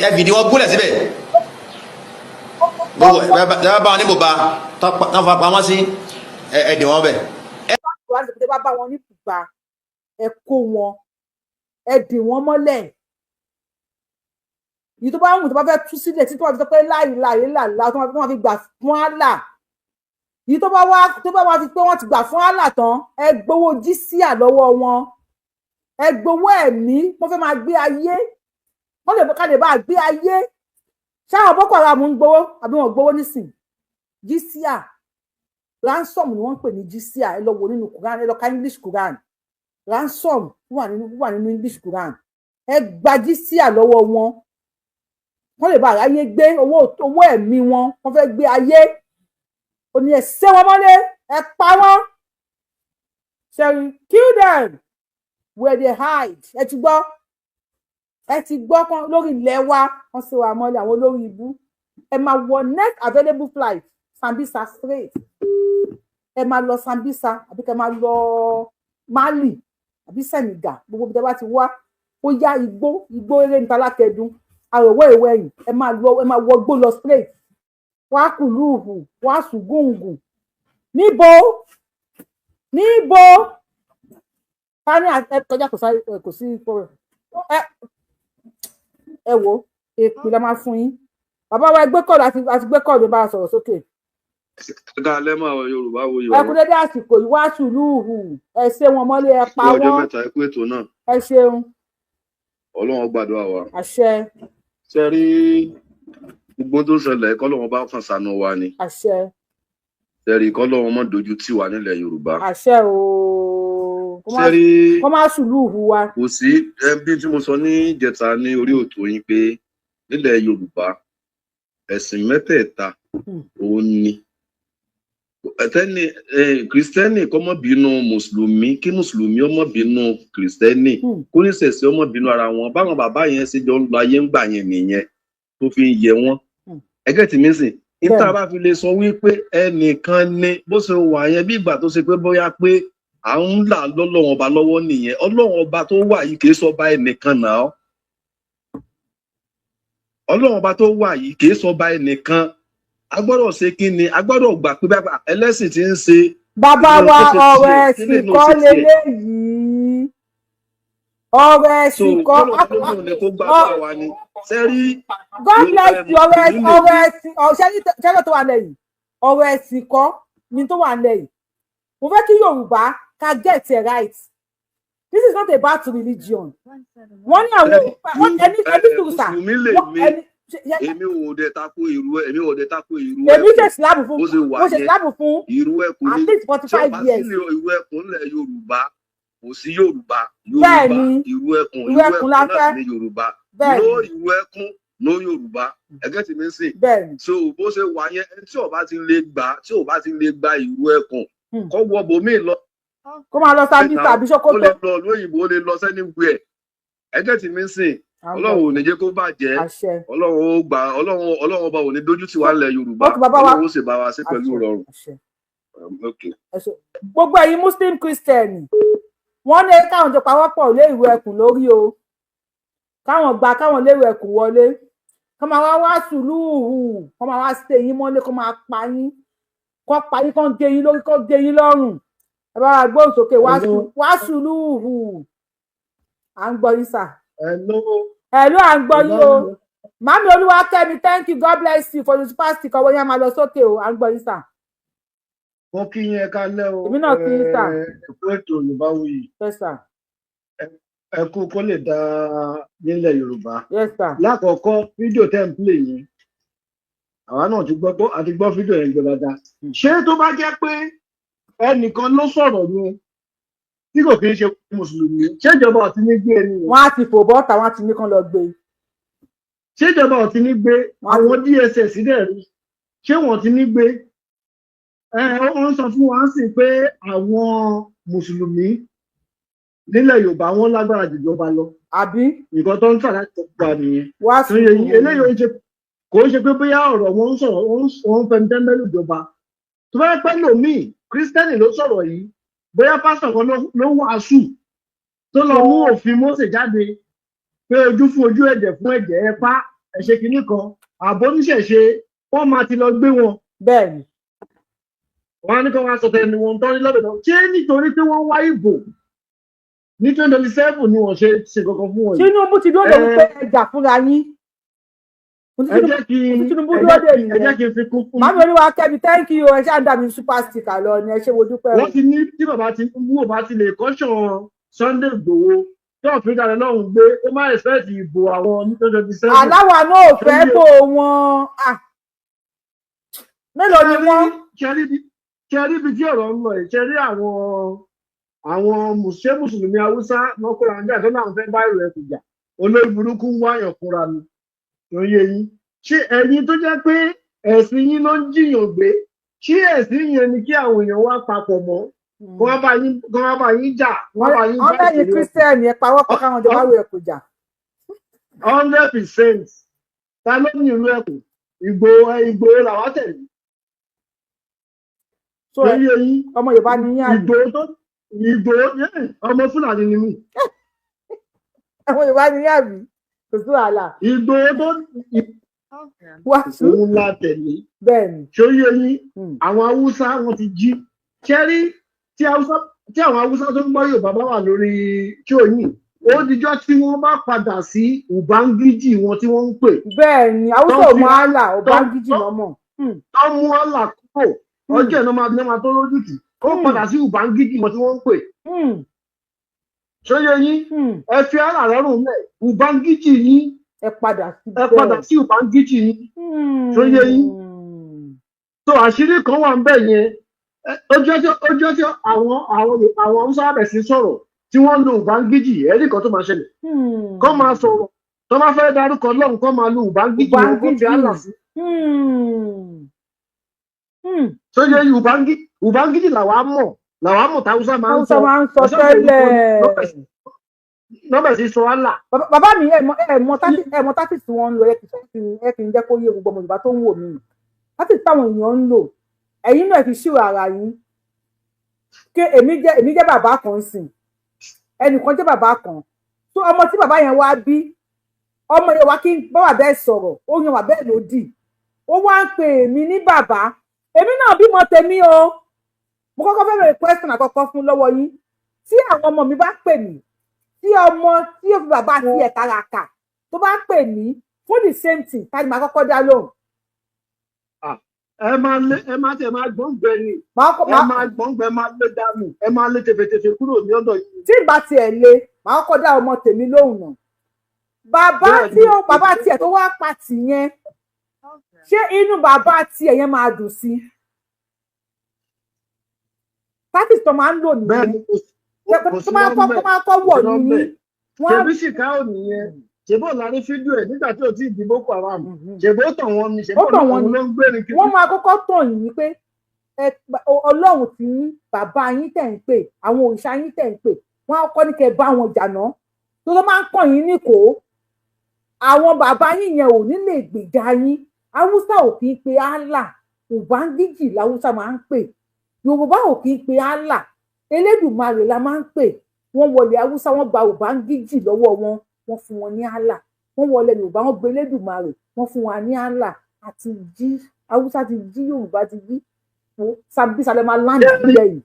ẹ fìdí wọn gúnlẹ̀ síbẹ̀. Gbogbo ẹ bá wọn ní bùbá tán fa pamọ́ sí, ẹ dì wọ́n bẹ̀. Tẹ́ bá bá wọn ní bùbá, ẹ kó wọn, ẹ dì wọ́n mọ́lẹ̀. Yìí tó bá wù, tó bá fẹ́ tú sílẹ̀ tí tó bá fi sọ pé láì láì làlá, tó máa fi gbà fún Allah. Yìí tó bá wá fi pé wọ́n ti gbà fún Allah tán, ẹ gbowó jísíà lọ́wọ́ wọn, ẹ gbowó ẹ̀mí. Wọ́n fẹ́ máa gbé ayé, wọ́n lè ká lè bá gbé ayé. Ṣáà Boko Haram ń gbowó àbí wọn gbowó nísìn? Jísíà, ransom ni wọ́n ń pè ní jísíà. Ẹ lọ wò nínú Quran, ẹ lọ ka English Quran. Ransom wà nínú English Quran. Ẹ gba jísíà lọ́wọ́ wọn, wọ́n lè bá àráyé gbé. Owó ẹ̀mí wọn, wọ́n fẹ́ gbé ayé. Ó ní ẹ ṣé wọn mọ́lé, ẹ pa wọ́n. Ṣẹ́rí, kill them where they hide. Ẹ ti gbọ́, ẹ ti gbọ́ kan lórí ilẹ̀ wa, wọ́n ṣe wà mọ́lẹ̀ àwọn olórí ibú. Ẹ máa wọ next available flight, Sambisa straight. Ẹ máa lọ Sambisa, àbí kẹ máa lọ Mali àbí Senegal, gbogbo bí ẹ bá ti wá. Ó yá, igbó igbó eré níta lákẹdùn àròwọ ìwé ẹ̀yìn. Ẹ máa lọ, ẹ máa wọ gbó lọ straight. Wàá kùlùhù, wàá sùgùngùn. Níbo níbo ta ní ẹ kọjá? Kò sáré, kò sí. Ẹ wo, èpè la máa fún yín. Bàbá wa, ẹgbẹ́ kọ́ọ̀lù àti gbé kọ́ọ̀lù, bá a sọ̀rọ̀ sókè. Ẹ káalẹ́ mọ́ àwọn Yorùbá wo. Ẹ kú dédé àsìkò yìí. Wá sùlùhù, ẹ ṣe wọn mọ́lé, ẹ pa ọjọ́ wọ́n. mẹ́ta, ẹ kú ètò náà. Ẹ ṣeun. Ọlọ́run gbàdúrà wa. Àṣẹ. Ṣe rí gbogbo tó ń ṣẹlẹ̀, kọ́lọ́run bá kàn ṣàánú wa ni. Àṣẹ. Ṣe rí, kọ́lọ́run mọ́ dojú tì wá nílẹ̀ Yorùbá. Àṣẹ ooo. Ṣe rí, kó má sùlùhù wa. Kò sí ẹbí tí mo sọ ní ìjẹta ní orí òtò yín pé nílẹ̀ Yorùbá, ẹ̀sìn mẹ́tẹ̀ẹ̀ta òun ni tẹ́ni kìrìsìtẹ́nì kó má bínú mùsùlùmí, kí mùsùlùmí ó má bínú kìrìsìtẹ́nì, kó ní ṣẹ̀ṣẹ̀ ó má bínú ara wọn. Báwọn bàbá yẹn ṣe jọ ń lọ ayé ń gbà yẹn nìyẹn tó fi ń yẹ wọn. Ẹgẹ́ tí mi sìn níta bá fi lè sọ wípé ẹnìkan ni bó ṣe wà yẹn, bí ìgbà tó ṣe pé bóyá pé à ń là lọ́lọ́run ọba lọ́wọ́ nìyẹn. Ọlọ́run ọba tó wà yìí kì í sọba ẹnìkan náà. Ọlọ́run ọba tó wà yìí kì í sọba ẹnìkan. A gbọ́dọ̀ ṣe kí ni, a gbọ́dọ̀ gbà pé bá ẹlẹ́sìn ti ń ṣe. Bàbá wa, Kí ló ṣe ọ̀rọ̀ tiẹ̀, kí lè ẹ̀sìn náà kọ́ ṣe tiẹ̀. leléyìí, ọ̀rọ̀ So ẹ̀sìn kọ́. kọ́lọ̀ tó lóun ni kó gbàdúrà wa ni sẹ́rí. God bless you. Ọ̀rọ̀ ẹ̀sìn, ọ̀rọ̀ mùsùlùmí lèmi. ẹ̀sìn, ṣẹ́ni tó wà lẹ́yìn, ọ̀rọ̀ ẹ̀sìn kọ́ ni tó wà lẹ́yìn. Mo fẹ́ kí Yorùbá ká get it right. This is not about religion. Wọ́n ní àwọn wọ́n ẹni sùúrù sà. Mùsùlùmí wọ́n lèmi. ẹni Èmi ò dẹ̀ tako ìrú, èmi ò dẹ̀ tako ìrú Èmi ṣe ẹkùn. Ìsìlámù fún Bó ṣe wà mo ṣe yẹn, Ìsìlámù fún ìrú ẹkùn at ni least forty tí ó five bá years. sílẹ̀ ìrú ẹkùn ńlẹ̀ Yorùbá, kò sí Yorùbá. Bẹ́ẹ̀ Yorùbá ni ìrú ẹkùn, ìrú ìrú ẹkùn ẹkùn la náà fẹ́. sì ni Yorùbá. Bẹ́ẹ̀ No ni. ìrú ẹkùn. No Yorùbá, ẹgẹ́ tí mi ń sìn. Bẹ́ẹ̀ni. So bó ṣe wà yẹn, ẹni tí ò bá ti lè gbà, tí ò bá ti lè gba ìlú ẹkùn, kó wọ bòmíì lọ. Kó máa lọ Sambisa àbí Sokoto. Ó lè lọ lóyìnbó, ó lè lọ sẹ́niwẹ̀, ẹgẹ́ tí mi ń sìn. Ọlọ́run ò ní jẹ́ kó bàjẹ́. Ọlọ́run ó gbà, Ọlọ́run ọba ò ní dójú tì wá nílẹ̀ Yorùbá. Ọlọ́run ó sì bá wa ṣe pẹ̀lú ìrọ̀rùn. Gbogbo ẹ̀yin Muslim Christian, wọ́n ní káwọn jọ pawọ́pọ̀ lé ìlú ẹkùn lórí o, káwọn gba káwọn lé ìlú ẹkùn wọlé, kọ́ máa wá wá sùúrù, kọ́ máa wá ṣe yín mọ́lé, kọ́ máa pa yín, kọ́ pa yín, kọ́ gé yín lórí, kọ́ gé yín lọ́rùn. Ẹ bá wa gbóhùn sókè, wá sùúrù, à ń gbọ́ yín sà. Hello, à ń gbọ́ yín o. Màmí Olúwakẹ́mi, thank you, God bless you for the super sticker. Ọwọ́ yẹn á máa lọ sókè o, à ń gbọ́ yín sà. Mo kí yín, ẹ kálẹ́ o. Èmi náà kí yín sà. Ẹ kú ètò Yorùbáwùyí. Yes sir. Ẹ kú kó lè dá nílẹ̀ Yorùbá. Yes sir. Lákọ̀ọ́kọ́, fídíò tẹ́ ń play yẹn, àwa náà ti gbọ́ pé àti gbọ́ fídíò yẹn gbẹ dáadáa. Ṣé tó bá jẹ́ pé ẹnìkan ló sọ̀rọ̀ yẹn tí kò kí ń ṣe mùsùlùmí, ṣé ìjọba ò ti ní gbé ẹni yẹn? Wọ́n á ti fò bọ́ta, wọ́n á ti ní kán lọ gbé. Ṣé ìjọba ò ti ní gbé? Àwọn DSS dẹ̀ rí, ṣé wọ́n ti ní gbé? Ẹ ó ń sọ fún wa sí pé àwọn mùsùlùmí nílẹ̀ Yorùbá, wọ́n lágbára jùjọba lọ. Àbí. Nǹkan tó ń tà láti gbà nìyẹn. Wá sí eléyìí, ó ń ṣe kò ń ṣe pé bóyá ọ̀rọ̀ wọn ń sọ̀rọ̀, wọ́n ń fẹnu tẹ́ńbẹ́lú ìjọba. Tó bá pẹ́ lòmíì, kírísítẹ́nì ló sọ̀rọ̀ yìí, bóyá pásítọ̀ kan ló wàásù tó lọ mú òfin Mósè jáde pé ojú fún ojú, ẹ̀jẹ̀ fún ẹ̀jẹ̀, ẹ pa, ẹ ṣe kinní kan, àbó níṣẹ̀ṣe, wọ́n máa ti lọ gbé wọn. Bẹ́ẹ̀ni. Wọ́n á ní kí wọ́n á sọ tẹnu wọn tán ní lọ́dọ̀ náà. Ṣé nítorí pé wọ́n wá ìbò ní 2027 ni wọ́n ṣe ṣe kankan fún wọn yìí? Tinubu ti dúró lòun pé ẹ jà fúnra yín. Ẹ jẹ́ kí ẹ jẹ́ kí n fi kún fún. Màmí Olúwakẹ́mi, thank you, ẹ ṣáà ń dà mí super sticker lọ ni, ẹ ṣe wo dúpẹ́ o. Wọ́n ti ní tí bàbá Tinubu ò bá ti lè kọ́ṣọ̀ Sunday Igboho tó fi dára lọ́hùn gbé, ó má expect ìbò àwọn ní 2027. Aláwa náà ò fẹ́ bò wọn, mélòó ni wọ́n. Ṣe rí ibi tí ọ̀rọ̀ ń lọ yìí? Ṣe rí àwọn mùsùlùmí Haúsá lọ́kùnrin àjà tó náà fẹ́ bá ìrù ẹ̀kú jà, olórí burúkú ń wáyàn fúnra mi tó yé yín. Ṣé ẹ̀yin tó jẹ́ pé ẹ̀sìn yín ló ń jiyàn gbé, ṣé ẹ̀sìn yẹn ni kí àwọn èèyàn wá papọ̀ mọ́ kó wá bá yín jà, wọ́n bá yín bá ìṣòro? Lẹ́yìn Christian ẹ pawọ́pọ̀ káwọn jọba rú ẹ̀kú jà. 100%. Ta ló ní ìlú ẹ̀kú? Ìgbòho, Ìgbòho làwọn tẹ̀lé. So ọmọ Yorùbá ni yín àná? Ìgbòho tó Ìgbòho, ọmọ Fúlàní ni mí. Ọmọ Yorùbá ni yín àbí? Kò sí wàhálà. Ìgbòho tó òun la tẹ̀lé. Bẹ́ẹ̀ni. Ṣó yé yín? Àwọn Haúsá wọn ti jí ṣẹ́rí tí Haúsá, tí àwọn Haúsá tó ń gbọ́ Yorùbá bá wà lórí tí òyìn, ó dijọ́ tí wọ́n bá padà sí Ubangiji wọn tí wọ́n ń pè. Bẹ́ẹ̀ni, Haúsá ò mọ Allah, Ubangiji lọ́mọ. Tó mú Allah kúrò, ọjọ́ ìná máa tó lójútùú, ó padà sí Ubangiji wọn tí wọ́n ń pè. Ṣó yé yín? Ẹ fi Allah lọ́rùn lẹ̀, Ubangiji yín. Ẹ padà sí. Ẹ padà sí Ubangiji yín. Ṣó yé yín? Tó àṣírí kan wà ń bẹ̀ yẹn. Ọjọ́ tí àwọn Haúsá bẹ̀ sí sọ̀rọ̀ tí wọ́n ń lo Ubangiji, ẹ̀rí kan tó máa ṣẹlẹ̀, kọ́ máa sọ̀rọ̀ tó bá fẹ́ darúkọ Ọlọ́run, kọ́ máa lo Ubangiji wọn, kó fi Allah sí. Ṣó yé yín? Ubangiji làwa mọ̀ táwùsá máa ń sọ tẹ́lẹ̀. Nọ́bẹ̀ sí sọ Allah. Bàbá mi, ẹ mọ tactics tí wọ́n ń lò. Ẹ kì í jẹ́ kó yé gbogbo ọmọ Yorùbá tó ń wò mí tactics táwọn èèyàn ń lò. Ẹ̀yin náà fi ṣírò ara yín ké. Èmi jẹ́ bàbá kan sìn, ẹnìkan jẹ́ bàbá kan tó ọmọ tí bàbá yẹn wá bí, ọmọ yẹn wá kí n bá bàbá ẹ̀ sọ̀rọ̀, ó yan bàbá ẹ̀ lódì, ó wá ń pè mí ní bàbá. Èmi náà bímọ tèmi o. Mo kọ́kọ́ fẹ́ bẹ̀rẹ̀ question àkọ́kọ́ fún lọ́wọ́ yín: tí àwọn ọmọ mi bá pè mí, tí ọmọ tí yóò fi bàbá tiẹ̀ tàràkà tó bá pè mí fún the same thing, ta ni màá kọ́kọ́ dá lóhùn? Ẹ máa lé, ẹ máa tẹ máa gbọ̀ngbẹ ni, ẹ máa gbọ̀ngbẹ, máa lé dànù, ẹ máa lé tẹfẹtẹfẹ kúrò ní ọ̀dọ̀ yìí. Tí ìbá tiẹ̀ lé, màá kọ́kọ́ dá ọmọ tèmi lóhùn náà. Bàbá tí ó bàbá tiẹ̀ tó wá pa tì yẹn, ṣé inú bàbá tiẹ̀ yẹn máa dùn sí tactics tó máa ń lò nìyẹn, tó máa kọ́ wọ̀ ní. Ṣebí Chicago nìyẹn. Ṣèbó la rí fídíò ẹ̀ nígbà tí ò tí ì di Boko Haram? Ṣèbó tàn wọ́n ni? Ó Ṣèbó tàn wọ́n òun ni. ló ń gbé ní kiri? Wọ́n máa kọ́kọ́ tàn yín pé Ọlọ́run ti yín, bàbá yín tẹ̀ ń pè, àwọn òrìṣà yín tẹ̀ ń pè, wọ́n á kọ́ ní kẹ́ bá wọn jà ná, tó ló máa ń kàn yín níkòó. Àwọn bàbá yín yẹn ò ní lè gbèjà yín. Haúsá ò kì í pe Allah, Ubangiji làwùsá máa ń pè. Yorùbá ò kì í pe Allah, Elédùmarè la máa ń pè. Wọ́n wọlé Haúsá, wọ́n gba Ubangiji lọ́wọ́ wọn, wọ́n fún wọn ní Allah. Wọ́n wọlé Yorùbá, wọ́n gbé Elédùmarè, wọ́n fún wa ní Allah. Àti jí Haúsá ti jí, Yorùbá ti jí. Wo Sambisa lè máa land sílẹ̀ yìí.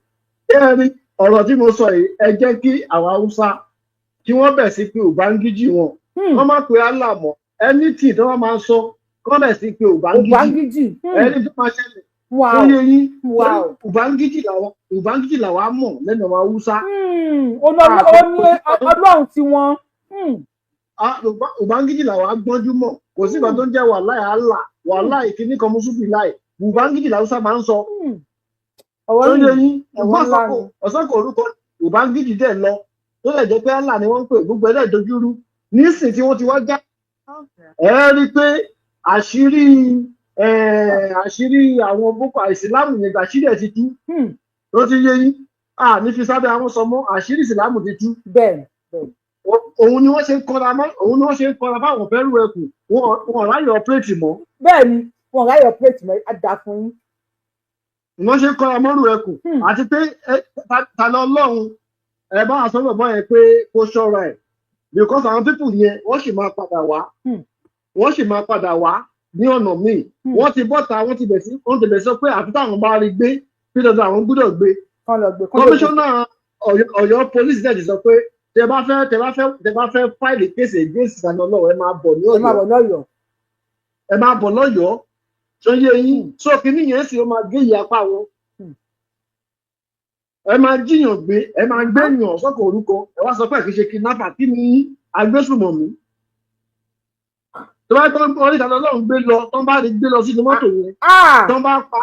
Ṣé ẹ rí ọ̀rọ̀ tí mo sọ yìí? Ẹ jẹ́ kí àwọn Haúsá kí wọ́n bẹ̀ sí pé Ubangiji wọn, wọ́n má pe Allah mọ́. Anything tí wọ́n máa ń sọ, kí wọ́n bẹ̀ sí pé Ubangiji. Ubangiji. Ẹni tó máa ṣẹlẹ̀ tó yé yín. Ubangiji làwa mọ̀ lẹ́nu àwọn Haúsá. Ó ní Ọlọ́run tí wọ́n. Ah, Ubangiji làwa gbọ́njú mọ̀. Kò sí nǹkan tó ń jẹ́ wàláì Allah, wàláì kíní kan mùsùlùmí láì. Ubangiji làwùsá máa ń sọ. Ọ̀rọ̀ tó yé yìí yín? ọ̀rọ̀ ńlá ni. Ọ̀sọ́kò orúkọ Ubangiji dẹ̀ lọ, tó lè jẹ́ pé Allah ni wọ́n ń pè, gbogbo ẹ̀ dẹ̀ dojúrú nísìn tí wọ́n ti wá já. Ẹ rí i pé àṣírí àwọn Boko ìsìlámù yẹn, àṣírí ẹ̀ ti tú. Tó ti yé yín? À ní fi sábẹ́ àwọn sọmọ, àṣírí ìsìlámù ti tú. Bẹ́ẹ̀ bẹ́ẹ̀. Òun ni wọ́n ṣe ń kọra mọ́, òun ni wọ́n ṣe ń kọra fáwọn fẹ́rù ẹkùn. Wọn ráyè operate mọ́. Bẹ́ẹ̀ ni, wọn ráyè operate mọ́, á dáa fún yín. Wọ́n ṣe ń kọra mọ́rù ẹkùn àti pé ta lọ lọ́hùn ẹ bá a sọ̀rọ̀ bọ́ yẹn pé kó ṣọ́ra ẹ̀, because àwọn people yẹn, wọ́n sì máa padà wá, wọ́n sì máa padà wá ní ọ̀nà míì. Wọ́n ti bọ́ta, wọ́n ti bẹ̀ sọ pé àfi táwọn bá rí gbé bí dandan àwọn gbúdọ̀ gbé. Kán lọ gbé, kán lọ gbé. Kọmíṣánná Ọ̀yọ́ police dẹ̀ ti sọ pé tẹ bá fẹ́ file case against Tani Olohun, ẹ máa bọ̀ ní Ẹ máa Ọ̀yọ́. Bọ̀ lọ́yọ̀ọ́. Ẹ máa bọ̀ lọ́yọ̀ọ́. Ṣó yé yín? So kínní yẹn sì ó máa gé ìyapa wọn. Ẹ máa jíyàn gbé, ẹ máa gbé yàn sọ́kò orúkọ, ẹ wá sọ pé kì í ṣe kidnapper. Kí ni agbésùmọ̀mí tó bá tán orí Tani Olohun gbé lọ, tán bá rí gbé lọ sínú mọ́tò yẹn, tán bá pa,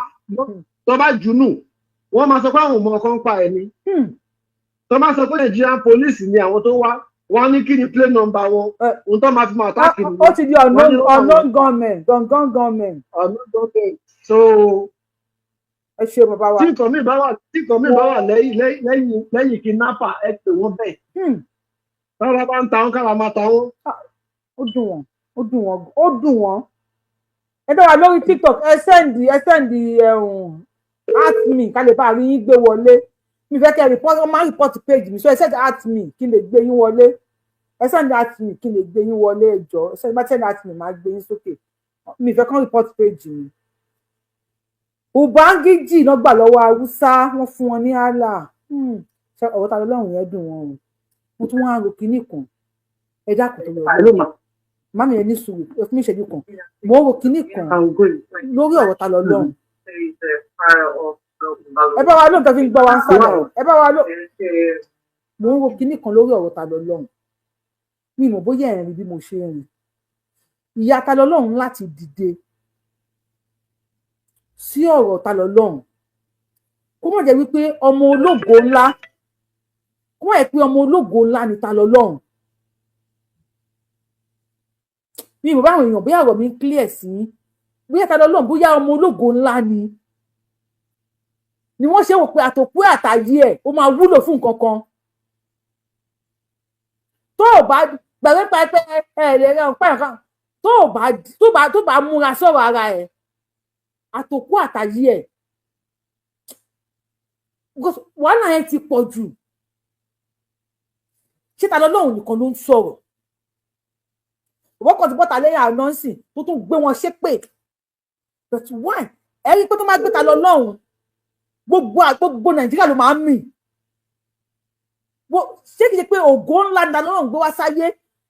tán bá jù nù, wọ́n máa sọ pé àwọn ọmọ kan ń pa ẹ̀ ni. Tán bá sọ pé Nigerian police ni àwọn tó wá, wọ́n ní kí ni plate number wọn, ohun tó máa fi máa attack nìyẹn. Ó ti di Wọ́n unknown ní wọ́n unknown gunmen, gangan gunmen. Unknown gunmen, so Ẹ ṣe bàbá wa. Tí nǹkan míì bá wà lẹ́yìn kidnapper, ẹ pè wọ́n bẹ́ẹ̀. Tára bá ń ta wọn, kára máa ta wọn. Ó dùn wọ́n, ó dùn wọ́n, ó dùn wọ́n. Ẹ bá wa lórí TikTok, ẹ send ẹhùn at me ká lè bá rí yín gbé wọlé. Mi fẹ́ kẹ́ ẹ report, wọ́n máa ń report page mi, so ẹ send at me kí n lè gbé yín wọlé. Ẹ send at me kí n lè gbé yín wọlé. Ẹ jọ̀ọ́, ẹ send, bá send at me, máa gbé yín sókè. Mi fẹ́ kàn report page mi. Ubangiji náà gbà lọ́wọ́ Haúsá, wọ́n fún wọn ní Allah. Ṣé ọ̀rọ̀ ta lọ́rùn yẹn dùn wọn o? Mo tún wá ń ro kinní kan, ẹ dákun tó lọ. Màmí, ẹ ní sùúrù, ẹ fún mi ìṣẹ́jú kan. Mo ń ro kinní kan lórí ọ̀rọ̀ ta lọ́lọ́run. Ẹ bá wa lóhùn tó fi ń gbọ́ wa ń sálẹ̀. Ẹ bá wa lóhùn. Mo ń ro kinní kan lórí ọ̀rọ̀ ta lọ́lọ́run. Mi mọ̀ bóyá ẹ̀ ń rí bí mo ṣe ń rí. Ìyá ta lọ́lọ́run láti dìde sí ọ̀rọ̀ ta lọ́lọ́run, kó má jẹ́ wípé ọmọ ológo ńlá, kó má jẹ́ pé ọmọ ológo ńlá ni ta lọ́lọ́run. Mi mọ̀ báwọn èèyàn, bóyá ọ̀rọ̀ mi ń clear sí, bóyá ta lọ́lọ́run, bóyá ọmọ ológo ńlá ni wọ́n ṣe wò pé àtòkú àtàyè ẹ̀ ó máa wúlò fún nǹkan kan. Tó o bá gbàgbé pa pé ẹ lè rẹ ọpẹ nǹkan, tó bá múra sọ̀rọ̀ ara ẹ̀, àtòkú àtàyè ẹ̀, wàhálà yẹn ti pọ̀ jù. Ṣé ta lọ́lọ́run nìkan ló ń sọ̀rọ̀? Òwò kan ti bọ́ta lẹ́yìn ànánsì tó tún gbé wọn ṣépè, but why? Ẹ rí i pé tó máa gbé ta lọ́lọ́run, gbogbo Nàìjíríà ló máa ń mì. Ṣé kìí ṣe pé ògo ńlá ni ta lọ́lọ́run gbé wá sáyé?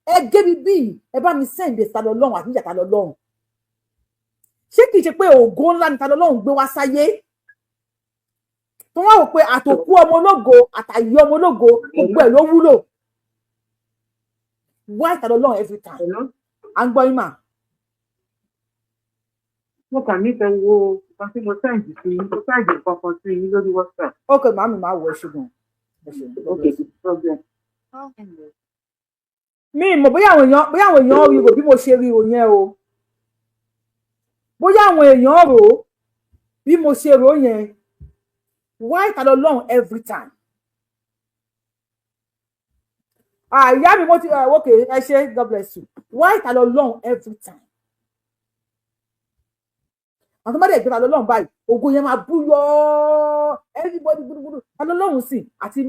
Ẹ gé mi bíi, ẹ bá mi send ta lọ́lọ́run àti ìjà ta lọ́lọ́run. Ṣé kìí ṣe pé ògo ńlá ni ta lọ́lọ́run gbé wá sáyé, tó wá wò pé àtòkú ọmọ ológo àtàyè ọmọ ológo, gbogbo ẹ̀ ló wúlò? Why ta lọ́lọ́run every time? À ń gbọ́ yín mà. Mo kàn nífẹ̀ẹ́ wo nǹkan tí mo send sí yín, mo send nǹkan kan sí yín lórí WhatsApp. Ok màámi, máa wọ, ẹ ṣùgbọ́n ẹ ṣe. Ok, no problem. Mi mọ̀ bóyá àwọn èèyàn rí rò bí mo ṣe rí rò yẹn o, bóyá àwọn èèyàn rò ó bí mo ṣe rò yẹn. Why Ta lọ́lọ́run every time? Ah, ìyá mi, mo ti, ok, ẹ ṣé, God bless you. Why Ta lọ́lọ́run every time? Àwọn tó bá dẹ̀ gbé Ta lọ́lọ́run báyìí, ògo yẹn máa búyọ́. Everybody gbúdúgbúdú Ta lọ́lọ́run sì àti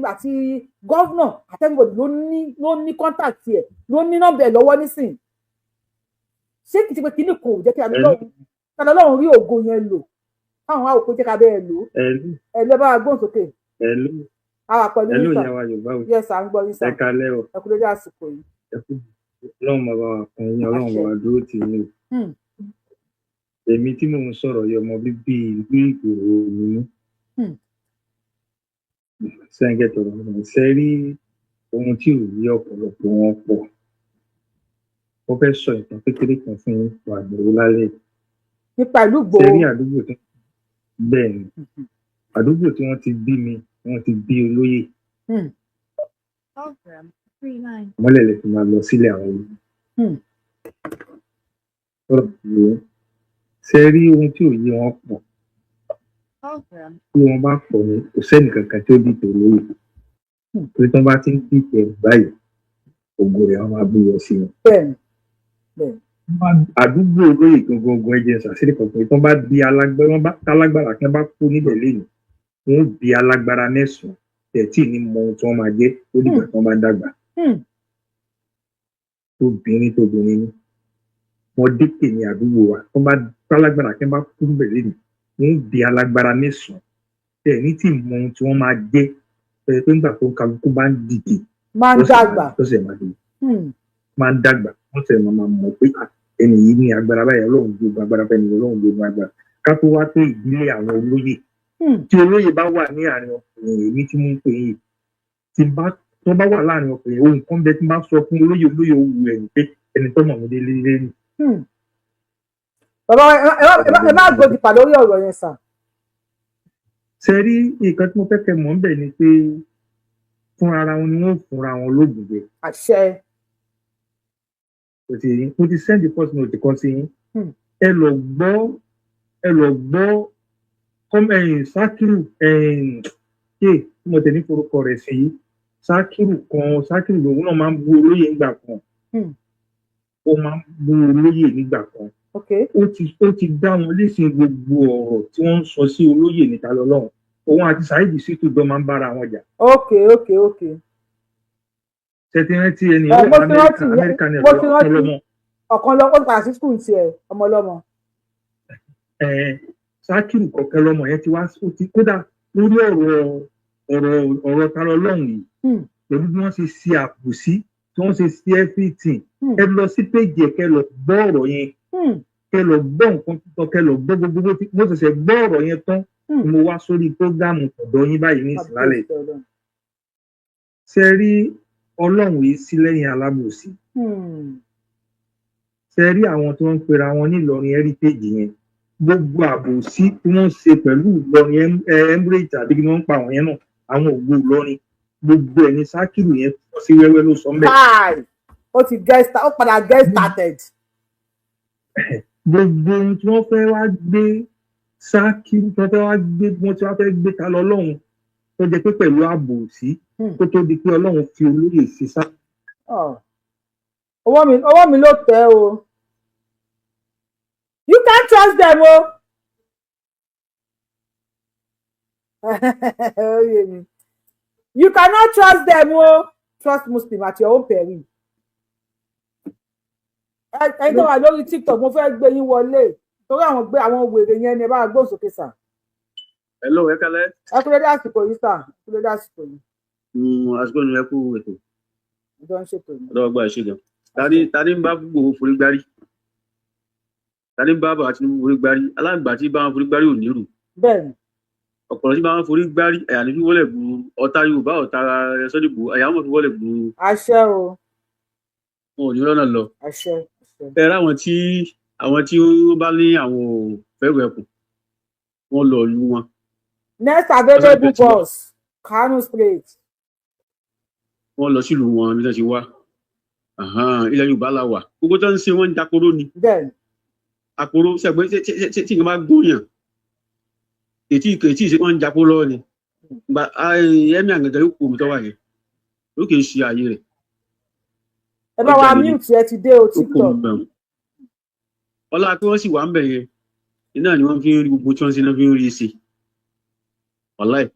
governor àti everybody ló ní contact ẹ̀, ló ní nọ́mbà ẹ̀ lọ́wọ́ nísìn. Ṣé kìí ṣe pé kíní kò jẹ́ kí Ta lọ́lọ́run rí ògo yẹn lò, káwọn wá òkú jẹ́ ká bẹ́ẹ̀ lò? Ẹ lọ bá wa gbóhùn sókè. Hello. A wà pẹ̀lú Hello. yín sà. Ìyá wa Yorùbá o. Yes, à ń gbọ́ yín sà. Ẹ kalẹ́ o. Ẹ kú lórí àsìkò yìí. Ẹ kú, Ọlọ́run bàbá wa fún yín, Ọlọ́run Àṣẹ. bàbá dúró tì yín o. Èmi tí mò ń sọ̀rọ̀ yìí, ọmọ bíbí ìlú Ìgbòho ni mí. Sẹ́ńgẹ̀ tọ̀rọ̀ mi ṣe rí ohun tí ò yí ọ̀pọ̀lọpọ̀ wọn pọ̀. Mo fẹ́ sọ ìtàn kékeré kan fún yín nípa Ìgbòho lálẹ́ yìí. Nípa ìlú Ṣe Ìgbòho? Rí àdúgbò tó, bẹ́ẹ̀ ni, àdúgbò tí wọ́n ti bí mi, wọ́n ti bí olóyè mọ́lẹ̀ lè fi máa lọ sílẹ̀ àwọn olóyè. Ọ̀rọ̀ ìwé ṣe rí ohun tí ò yé wọn pọ̀. Tí wọ́n bá pọ̀ ni kò sẹ́nì kankan tí ó dìtẹ̀ olóyè, torí tí wọ́n bá ti ń dìtẹ̀ báyìí, ògo rẹ̀ wọ́n máa búyọ sí wọn. bẹ́ẹ̀ni bẹ́ẹ̀ni Àdúgbò olóyè gangan, ẹjẹ ṣàṣírí kankan, tí wọ́n bá bí alágbára, wọ́n bá tálágbára kí wọ́n bá kú níbẹ̀ lẹ́nu, wọ́n ó bí alágbára mẹ́sàn-án tẹ̀ tí ní mọ ohun tí wọ́n máa jẹ́ ó dìgbà tí wọ́n bá dàgbà. Tóbìnrin tóbìnrin ni wọ́n dépè ní àdúgbò wa. Tí wọ́n bá tálágbára kí wọ́n bá kú níbẹ̀ lẹ́nu, wọ́n ó bí alágbára mẹ́sàn-án tẹ̀ ní tí mọ ohun tí wọ́n máa jẹ́ ẹ pé nígbà tó ń kálukú bá ń dìde máa ń lọ́sẹ̀ dàgbà. Lọ́sẹ̀ máa dìde, máa ń dàgbà, wọ́n sì máa mọ̀ pé, ah, ẹni yìí ní agbára báyìí, Ọlọ́run gbogbo agbára fẹ́ni, Ọlọ́run gbogbo agbára. Ká tó wá tó ìdílé àwọn olóyè, tí olóyè bá wà ní àárín ọkùnrin, èmi tí mo ń pè yìí, tí bá tó bá wà láàárín ọkùnrin, ohun kan bẹ tí n bá sọ fún olóyè, olóyè ó wu ẹ̀yìn pé ẹni tó mọ̀ mí délé lé ní. Bàbá wa, ẹ má gbòdì pa lórí ọ̀rọ̀ yẹn sà. Ṣe rí nǹkan tí mo fẹ́ kẹ́ mọ̀ ń bẹ̀ ni pé fúnra ara wọn ni wọ́n fúnra wọn lóògùn jẹ. Àṣẹ. Kò sí yín, mo ti send the first note kan sí yín. Ẹ lọ gbọ́ ẹ̀yìn Sakiru ẹ̀yìn ṣé mo tẹ̀ ní forúkọ rẹ̀ sí Sakiru kan. Sakiru lòun náà máa ń bú olóyè nígbà kan. Ó máa ń bú olóyè nígbà kan. Ó ti dá wọn léṣe gbogbo ọ̀rọ̀ tí wọ́n ń sọ sí olóyè níta lọ́lọ́run. Òun àti Saheed Shittu jọ máa ń bára wọn jà. Ok. Ṣe ti rántí ẹni? Ẹ ó mo wà ti rántí. Amẹ́ríkà, Amẹ́ríkà ní Mo ti ọ̀kan rántí. lọ́mọ. Ọ̀kan lọ, ó ti padà sí school tiẹ̀, ọmọ ọlọ́mọ. Sakiru kọ̀ọ̀kan lọ́mọ yẹn ti wá, ó ti kódà lórí ọ̀rọ̀ ta lọ́lọ́run yìí, pẹ̀lú bí wọ́n ṣe ṣe àbòsí, tí wọ́n ṣe ṣe everything. Ẹ lọ sí péjì ẹ̀, kẹ́ lọ gbọ́ ọ̀rọ̀ yẹn, kẹ́ lọ gbọ́ nǹkan tuntun, kẹ́ lọ gbọ́ gbogbo bó ti. Mo ṣẹ̀ṣẹ̀ gbọ́ ọ̀rọ̀ yẹn tán ni mo wá sórí program ọ̀dọ̀ yín báyìí ní ìsìnlálẹ̀. Ṣe rí Ọlọ́run yìí sí lẹ́yìn alábòsí. Ṣe rí àwọn tí wọ́n ń pera wọn ní Ìlọrin heritage yẹn, gbogbo àbòsí tí wọ́n ń ṣe pẹ̀lú Ìlọrin Emirate àbí kí wọ́n ń pa àwọn yẹn náà, àwọn ògo Ìlọrin, gbogbo ẹ̀ ní Sakiru yẹn fọ́ sí wẹ́wẹ́ ló sọ mbẹ́. Káì, ó ti get start, ó padà get started. Gbogbo ohun tí wọ́n fẹ́ wá gbé Sakiru, tí wọ́n fẹ́ wá gbé, wọ́n ti wá fẹ́ gbé ta lọ lọ́hùn, tó jẹ́ pé pẹ̀lú àbòsí, kó tó di pé Ọlọ́run fi olóyè sí sá. Oh. Ọwọ́ mi ló tẹ̀ o. You can't trust them o. Ó yé mi. You cannot trust them o. Trust Muslim at your own peril. Ẹni tó wà lórí TikTok, mo fẹ́ gbé yín wọlé torí àwọn gbé àwọn wèrè yẹn ni. Ẹ bá gbóhùn sókè sà. Hello, ẹ kálẹ́. Ẹ kú dédé àsìkò yìí sà, ẹ kú dédé àsìkò yìí. Àsìkò ni, ẹ kú ètò. Ìjọ ń ṣètò yìí. Ọlọ́wọ́ gba ìṣe gan. Tani ń bá Gbogbo forí gbárí? Tani ń bá bàbá Tinubu forí gbárí? Aláǹgbá tí bá wọn forí gbárí ò ní rù. Bẹ́ẹ̀ni. Ọ̀pọ̀lọpọ̀ tí bá wọn forí gbárí, ẹ̀yà ní fi wọlé gbùrù. Ọ̀tá Yorùbá, ọ̀tá Sọ́dìbò, ẹ̀yà wọn fi wọlé gbùrù. Àṣẹ o. Wọn ò ní rọ́nà lọ. Àṣẹ, àṣẹ. Ẹ ráwọn tí àwọn tí wọ́n bá ní àwọn ò fẹ́rù ẹkùn, wọ́n lọ ìlú wọn. Next available bus, Kano State. Wọ́n lọ sílùú wọn bí wọ́n ti wá. Ahan, ilẹ̀ Yorùbá la wà, gbogbo tó ń ṣe wọ́n ń jakoro ni. Bẹ́ẹ̀ni. Àkóró sẹgbẹ tí nǹkan bá gbóyàn ètí ètí ìṣe wọn ń jakoro lọ́wọ́ ni. Gba ẹmí àgàgà yóò kó omi tó wà yẹn, ó kì í ṣe ààyè rẹ̀. Ẹ bá wa Ọjà lè mute, ẹ ti dé o. Ó kó TikTok. omi bẹ̀rù ọlá pé wọ́n sì wà ń bẹ̀ yẹn, iná ni wọ́n fi ń rí gbogbo tí wọ́n ṣe náà fi ń rí i ṣe. Wàláì,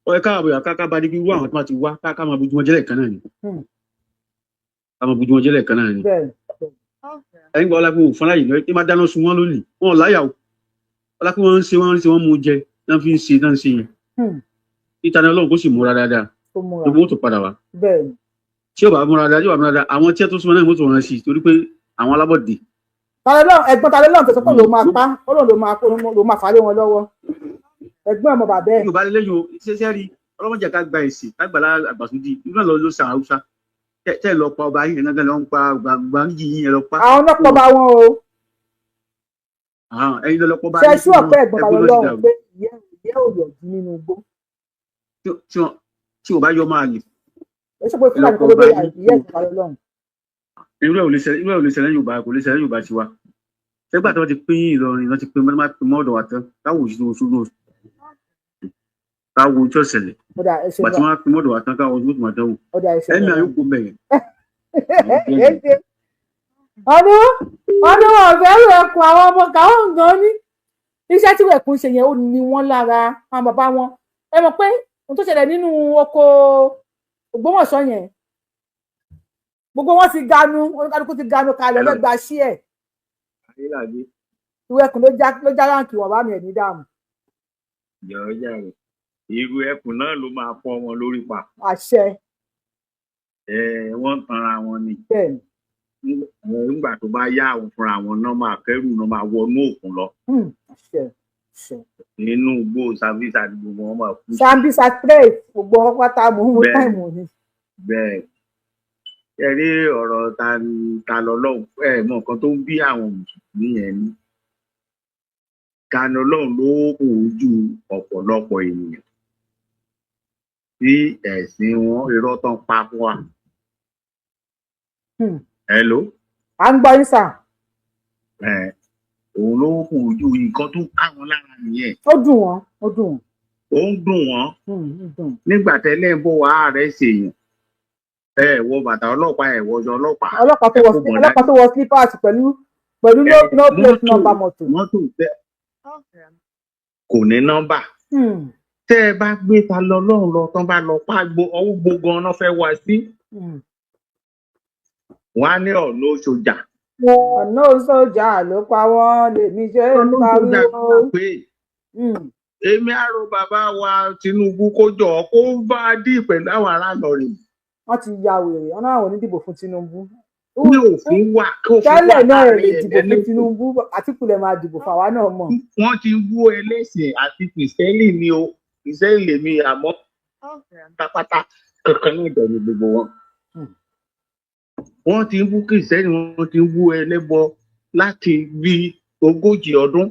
ó yẹ káàbọ̀ yà káká bá dé kí irú àwọn tó bá ti wá káká máa bójú wọn jẹ́lẹ̀ kan náà ni. Ká máa bójú wọn jẹ́lẹ̀ kan náà ni. Ẹ̀yin gba ọlá pé òun fúnra yìí lọ ẹ máa dáná sun wọn lónìí, wọn ò láyà o. Ọlá pé wọ́n ń ṣe wọ́n mú jẹ náà fi ń ṣe náà ń ṣe yẹn. Títa ni Ọlọ́run kó sì múra dáadáa. Ó múra. Gbogbo ó tó padà wá. Tí ó bá múra dáadáa, tí ó bá múra dáadáa, àwọn tí ẹ tó súnmọ́ náà ni wọ́n tó rán sí i torí pé àwọn alábọ̀dé. Talọ́lọ́run, ẹ̀gbọ́n Talọ́lọ́run tó sọ pé ló máa pa ó, lóun ló máa kó ló máa fà á lé wọn lọ́wọ́, ẹ̀gbọ́n ọmọ bàbá ẹ̀. Yorùbá lẹ́yìn o, ṣẹṣẹ rí ọlọ́mọdé ká gba èsì ká gbà àgbàsódì irú náà lọ ló sa Haúsá tẹ lọ pa ọba yìí gángan lọ ń pa gbàgbà yìí yẹn lọ pa. Àwọn náà pọ̀ bá wọn o. Ẹ̀yin lọ lọ pọ̀ bá Ṣe yín ṣú ọ̀pẹ ẹ̀gbọ́n ẹgbẹ́ ló ti Talọ́lọ́run dàrú. pé ìyẹ́ ò yọ̀jú nínú igbó. Tí o bá yọ máa lè. Ẹ ṣe pé Fúlàní kan ló gbé ìyẹ́ ẹ̀gbọ́n Talọ́lọ́run. Irú ẹ̀ ò lè ṣẹlẹ̀, irú ẹ̀ ò lè ṣẹlẹ̀ ní Yorùbá, kò lè ṣẹlẹ̀ ní Yorùbá tiwa. Ṣẹ́gbà tí wọ́n ti pín Ìlọrin, wọ́n ti pín mọ́ pín mọ́ ọ̀dọ̀ wa tán, káwọ́ òṣìṣẹ́ oṣù náà káwọ́ ojú ọ̀sẹ̀lẹ̀. Ọ̀dà, ẹ ṣe Gbà tí wọ́n á pín mọ́ ọ̀dọ̀ wa tán, káwọ́ ojú tó máa dánwò. Ọ̀dà, ẹ ṣe. Ẹ̀mí àyókù bẹ̀rẹ̀. Ọdún wọn fẹ́ rú ẹkùn àwọn ọmọ káwọn gan ní iṣẹ́ tí ẹkùn ṣe yẹn, ó ní wọ́n lára àwọn bàbá wọn. Ẹ mọ̀ pé ohun tó ṣẹlẹ̀ nínú oko Ògbómọ̀ṣọ́ yẹn, gbogbo wọn ti ganu, oníkálukú ti ganu kalẹ̀ lẹ́gbàá sí ẹ̀. Ìwé ẹkùn ló já ráǹkì wọn bá mi ẹ̀ ní dààmú. Jọ̀ọ́ jàre, irú ẹkùn náà ló máa fọ́ wọn lórí pa. Àṣẹ. Ẹ wọ́n ń tanra wọn ni. Bẹ́ẹ̀ni. Nígbà tó bá yá, àwọn fúnra wọn náà máa kẹ́rù náà máa wọnú òkun lọ. Àṣẹ, àṣẹ. Nínú igbó Sambisa àti gbogbo wọn máa kú. Sambisa straight, gbogbo wọn pátá mò ń wo. Bẹ́ẹ̀ni. Time ni. Bẹ́ẹ̀ ẹ rí ọ̀rọ̀ ta ta lọ́lọ́run, ẹ mọ nǹkan tó ń bí àwọn mùsùlùmí yẹn ní ta lọ́lọ́run ló kù ojú ọ̀pọ̀lọpọ̀ ènìyàn tí ẹ̀sìn wọn irọ́ tán pa fún wa. Hello. À ń gbọ́ yín sà. Ẹ òun ló kù ojú nǹkan tó ká wọn lára nìyẹn. Ó dùn wọ́n, ó dùn wọ́n. Ó ń dùn wọ́n. Ó dùn. Nígbà tẹ́lẹ̀ ń bọ̀ wá ààrẹ ṣèyàn, ẹ wọ bàtà ọlọ́pàá, ẹ wọṣọ ọlọ́pàá. Ọlọ́pàá tó wọ ẹ kó bọ̀dá. Ọlọ́pàá tó wọ slippers pẹ̀lú no plate number mọ́tò. Mọ́tò tẹ kò ní nọ́mbà. Tẹ́ ẹ bá gbé ta lọ lọ́run lọ tán, bá lọ pa gbo ọwọ́ gbogbo ọ̀nà fẹ́ wá sí, wọn á ní ọ̀nà sójà. Ọ̀nà sójà ló pa wọ́n lèmi ṣe ń Ọ̀nà sójà pariwo. Pé èmi àrò bàbá wa Tinubu kó jọ kó bá a dì pẹ̀lú àwọn ará Ìlọrin. Wọ́n ti ya wèrè, wọ́n náà wọ́n ní dìbò fún Tinubu. Ní òfin wà kí òfin wà Tẹ́lẹ̀ náà ẹ̀ lè láàrin dìbò fún ẹlẹ́sìn. Tinubu, Àtìkù lè máa dìbò fún, àwa náà mọ̀. Wọ́n ti wú ẹlẹ́sìn àti kìrìsìtẹ́nì ni o, kìrìsìtẹ́nì lèmi, àmọ́ pátápátá kankan náà dẹ̀ ni gbogbo wọn. Wọ́n ti ń bú kìrìsìtẹ́nì, wọ́n ti ń bú ẹlẹ́bọ láti bí 40 ọdún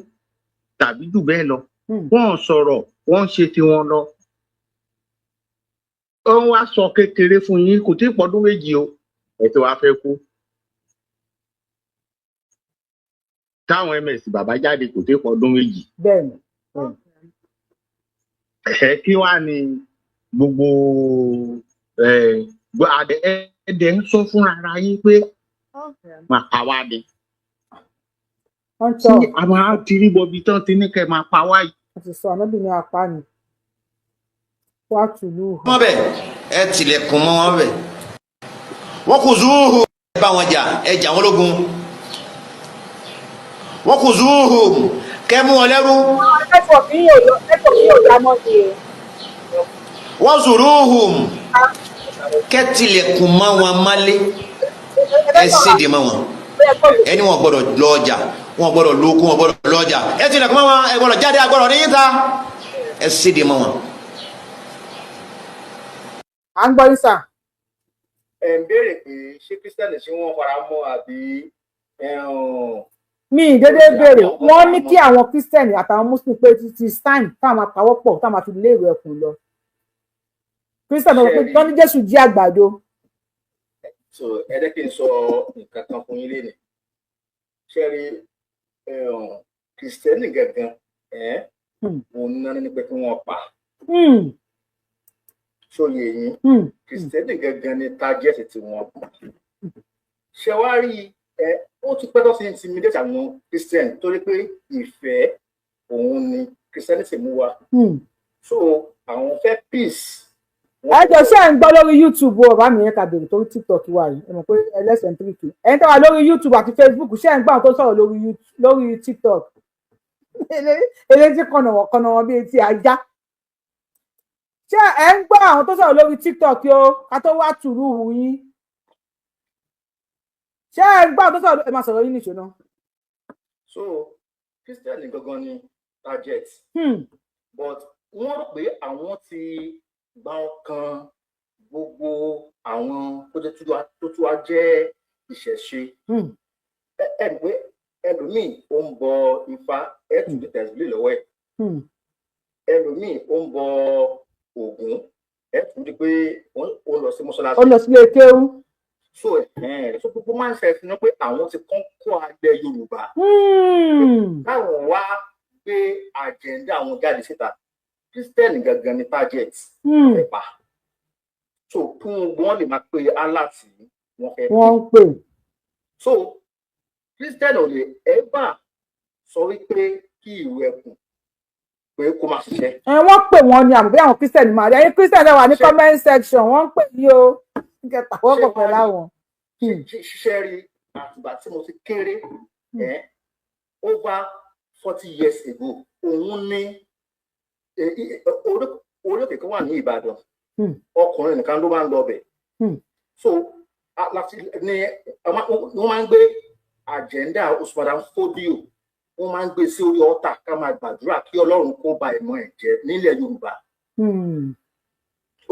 tàbí jù bẹ́ẹ̀ lọ. Wọ́n sọ̀rọ̀, wọ́n ń ṣe tiwọn lọ. Ó ń wá sọ kékeré fún yín, kò tí ì pọ́dún 2 o, ẹ ti wá fẹ́ kú. Táwọn ms bàbá jáde, kò tí ì pọ́dún 2. Bẹ́ẹ̀ni, bẹ́ẹ̀ni. Ẹ kí wàá ní gbogbo ẹ ẹdẹ ń sọ fúnra ara yín pé máa pa wá ni. Wọ́n ń tọ́. Tí a máa ti rí bọbi tán ti ní kẹ́ máa pa wá yìí. Wọ́n ti sọ ànábì ní apá ni wàá tùlù. Mọ́ bẹ́ẹ̀, ẹ tilẹ̀kùn mọ́ wọn bẹ́ẹ̀, wọ́n kò zúhù, ẹ bá wọn jà, ẹ jà wọn lógun, wọ́n kò zúhù, kẹ́ mú wọn lẹ́rú. Network yìí ò lọ, network yìí ò dá mọ́ ni o. Wọ́n zùrúhù, kẹ́ tilẹ̀kùn mọ́ wọn mọ́lé, ẹ séde mọ́ wọn. Ẹni wọn gbọ́dọ̀ lọ ọjà, wọn gbọ́dọ̀ lóko, wọn gbọ́dọ̀ lọ ọjà, ẹ tilẹ̀kùn mọ́ wọn, ẹ gbọ́dọ̀ jáde, agbọ́dọ̀ ní yíta, ẹ séde mọ́ wọn. À ń gbọ́ yín sà. Ẹ ń béèrè pé ṣé kírísítẹ́nì ṣé wọ́n fara mọ́ àbí? Mi ì dédé béèrè. Wọ́n ní kí àwọn Christian àtàwọn Muslim pé ti time táwọn máa pawọ́pọ̀ táwọn máa fi lé èrò ẹkùn lọ. Christian sọ pé wọ́n ní Jésù jí àgbàdo. So ẹ jẹ́ kí n sọ nǹkan kan fún yín lénìí. Ṣé rí, Kìrìsìtẹ́nì gangan òun náà ní pé kí wọ́n pa. Sóye yín, Kìrìsìtẹ́nì gangan ní target tí wọ́n. Ṣé wá rí ẹ, ó ti pẹ́ tó ti intimidate àwọn Christian, torí pé ìfẹ́ òun ni Christianity mú wa. So àwọn fẹ́ peace. Ẹ jọ, ṣé ẹ ń gbọ́ lórí YouTube o? Bàbá mi yẹn ká bèrè, torí TikTok wà yìí, ẹ mọ̀ pé ẹlẹ́sẹ̀ ń tíríkì. Ẹ̀yin tó wà lórí YouTube àti Facebook, ṣé ẹ ń gbọ́ àwọn tó sọ̀rọ̀ lórí YouTube, lórí TikTok? Eléyìí kànnà wọ̀n kànnà wọn bíi etí ajá. Ṣé ẹ ń gbọ́ àwọn tó sọ̀rọ̀ lórí TikTok o? Ká tó wá tùrú hù yín, ṣé ẹ ń gbọ́ àwọn tó sọ̀rọ̀? Ẹ máa sọ̀rọ̀ yín nìṣó náà. So Christian gangan ni target, but wọ́n rò pé àwọn ti gba ọkàn gbogbo àwọn tó jẹ́ tó tún wá jẹ́ ìṣẹ̀ṣe. Ẹ ẹ rí pé ẹlòmíì ó ń bọ Ifá, ẹ tún lè tẹ̀sílẹ̀ lọ́wọ́ ẹ̀. Ẹlòmíì ó ń bọ Ògún, ẹ tún di pé ó ń lọ sí mọ́ṣáláṣí. Ó lọ sílé kéwú. So ẹ̀ so gbogbo máa ń ṣe ẹ̀sìn náà pé àwọn ti kọ́ kó alẹ́ Yorùbá, káwọn wá gbé agenda àwọn jáde síta. Christian gangan ni target ẹ̀ pa, so kí wọ́n lè máa pe Allah tí wọ́n fẹ́ pè. Wọ́n ń pè. So Christian ò lè ever sọ wípé kí ìlú ẹkùn pé kó má ṣiṣẹ́. Ẹ wọ́n pè wọ́n ní àmọ́ bí àwọn Christian máa rí. Ẹ̀yin Christian ẹ wà ní comment section, wọ́n ń pè yín o, kẹta wọ́n kọ̀ pẹ̀lú àwọn. Ṣiṣẹ́ rí, àtìgbà tí mo ti kéré ẹ, over 40 years ago, òun ní orí òkè kan wà ní Ìbàdàn, ọkùnrin nìkan ló máa ń lọ bẹ̀. So láti ní wọ́n máa ń gbé agenda Usman Dan Fodio, wọ́n máa ń gbé sí orí ọ̀tà, ká máa gbàdúrà kí Ọlọ́run kó ba ìmọ̀ ẹ̀ jẹ́ nílẹ̀ Yorùbá.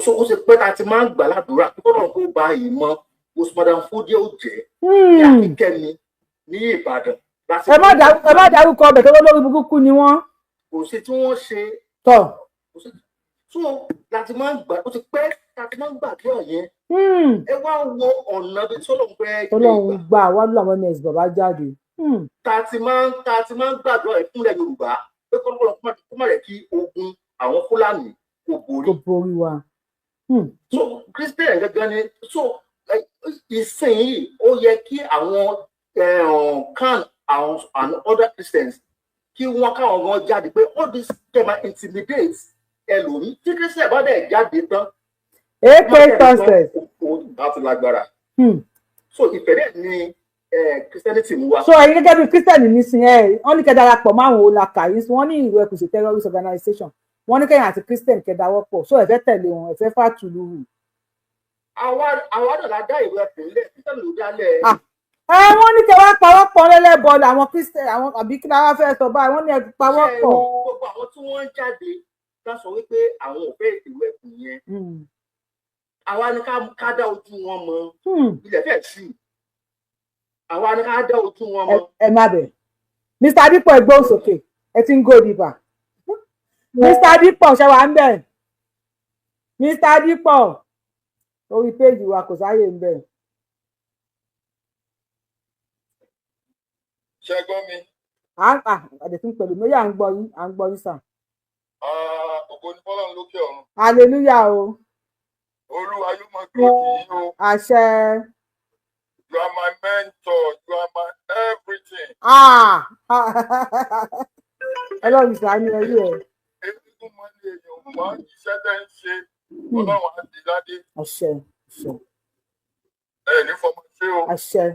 So ó ṣe pẹ́ tá a ti máa ń gbà ládùúrà kí Ọlọ́run kó ba ìmọ̀ Usman Dan Fodio jẹ́ ní Akínkẹ́mi ní Ìbàdàn. Ẹ má dárúkọ ọbẹ̀ tó lórí burúkú ni wọ́n. Kò sí tí wọ́n ṣe. Tọ. Kò sí so láti máa ń gbà, ó ti pẹ́ láti máa ń gbàdúrà yẹn. Ẹ wá wo ọ̀nà bí tọ́lọ́run fẹ́ gbé. Tọ́lọ́run gbà wá lọ àwọn ms bàbá jáde. Tá a ti máa ń gbàdúrà ìfúnlẹ̀ Yorùbá pé kọ́lọ́kọ́lọ́ kó má rẹ̀ kí ogun àwọn Fúlàní kò borí. Kò borí wa. So Christian gangan ni. So ìsinyìí ó yẹ kí àwọn CAN àwọn and other Christians kí wọ́n káwọn gan jáde pé all this dem are intimidate ẹlòmíì. Tí Christian bá dẹ̀ jáde tán, Ak success. Bá ti lágbára. So ìfẹ́ dẹ̀ ni Christianity mú wa. So ẹ̀yin gẹ́gẹ́ bí Christian nísìnyí ẹ̀, wọ́n ní kẹ́ darapọ̀ mọ́ àwọn olàkà yìí. Wọ́n ní ìlú ẹkùn sí terrorist organization. Wọ́n ní kẹ́yìn àti Christian kẹ́ dáwọ́ pọ̀, so ẹ fẹ́ tẹ̀lé wọn, ẹ fẹ́ fàtúlù. Àwa náà la dá ìwé ẹkùn lẹ̀, Christian ló dálẹ̀. Ẹ wọ́n ní kẹ́ wá pawọ́pọ̀ lẹ́lẹ́bọ làwọn Christian àwọn, àbí kí la wá fẹ́ sọ báyìí? Wọ́n ní ẹ pawọ́pọ̀. Gbogbo àwọn tí wọ́n ń jáde ká sọ wípé àwọn ò fẹ́ ìwé ẹkùn yẹn, àwa ni ká dá ojú wọn mọ̀. Ilẹ̀ fẹ́ ṣù, àwa ni ká dá ojú wọn mọ̀. Ẹ má bẹ̀, Mr. Adipo, ẹ gbóhùn sókè, ẹ ti ń go deeper. Mr. Adipo, ṣe wà ń bẹ̀? Mr. Adipo, orí péjì wa kò sáyè ń bẹ̀. Ṣé gbọ́ mi? À ń à àdètún pẹ̀lú mi, ó yà ń gbọ́ yín, à ń gbọ́ yín sàn. Ah, ògo ní fọ́lọ́run lókè ọ̀run. Hallelujah o. Olúwa yóò máa dúró tì yín o. Àṣẹ. You are my mentor, you are my everything. Ah, Ọlọ́run ṣàánú ẹrú ẹ. Eégún mọ ní èèyàn mọ iṣẹ́ tẹ́ ń ṣe, Ọlọ́run á di ládé. Àṣẹ, àṣẹ. Ẹ ní fọmọ ṣé o. Àṣẹ.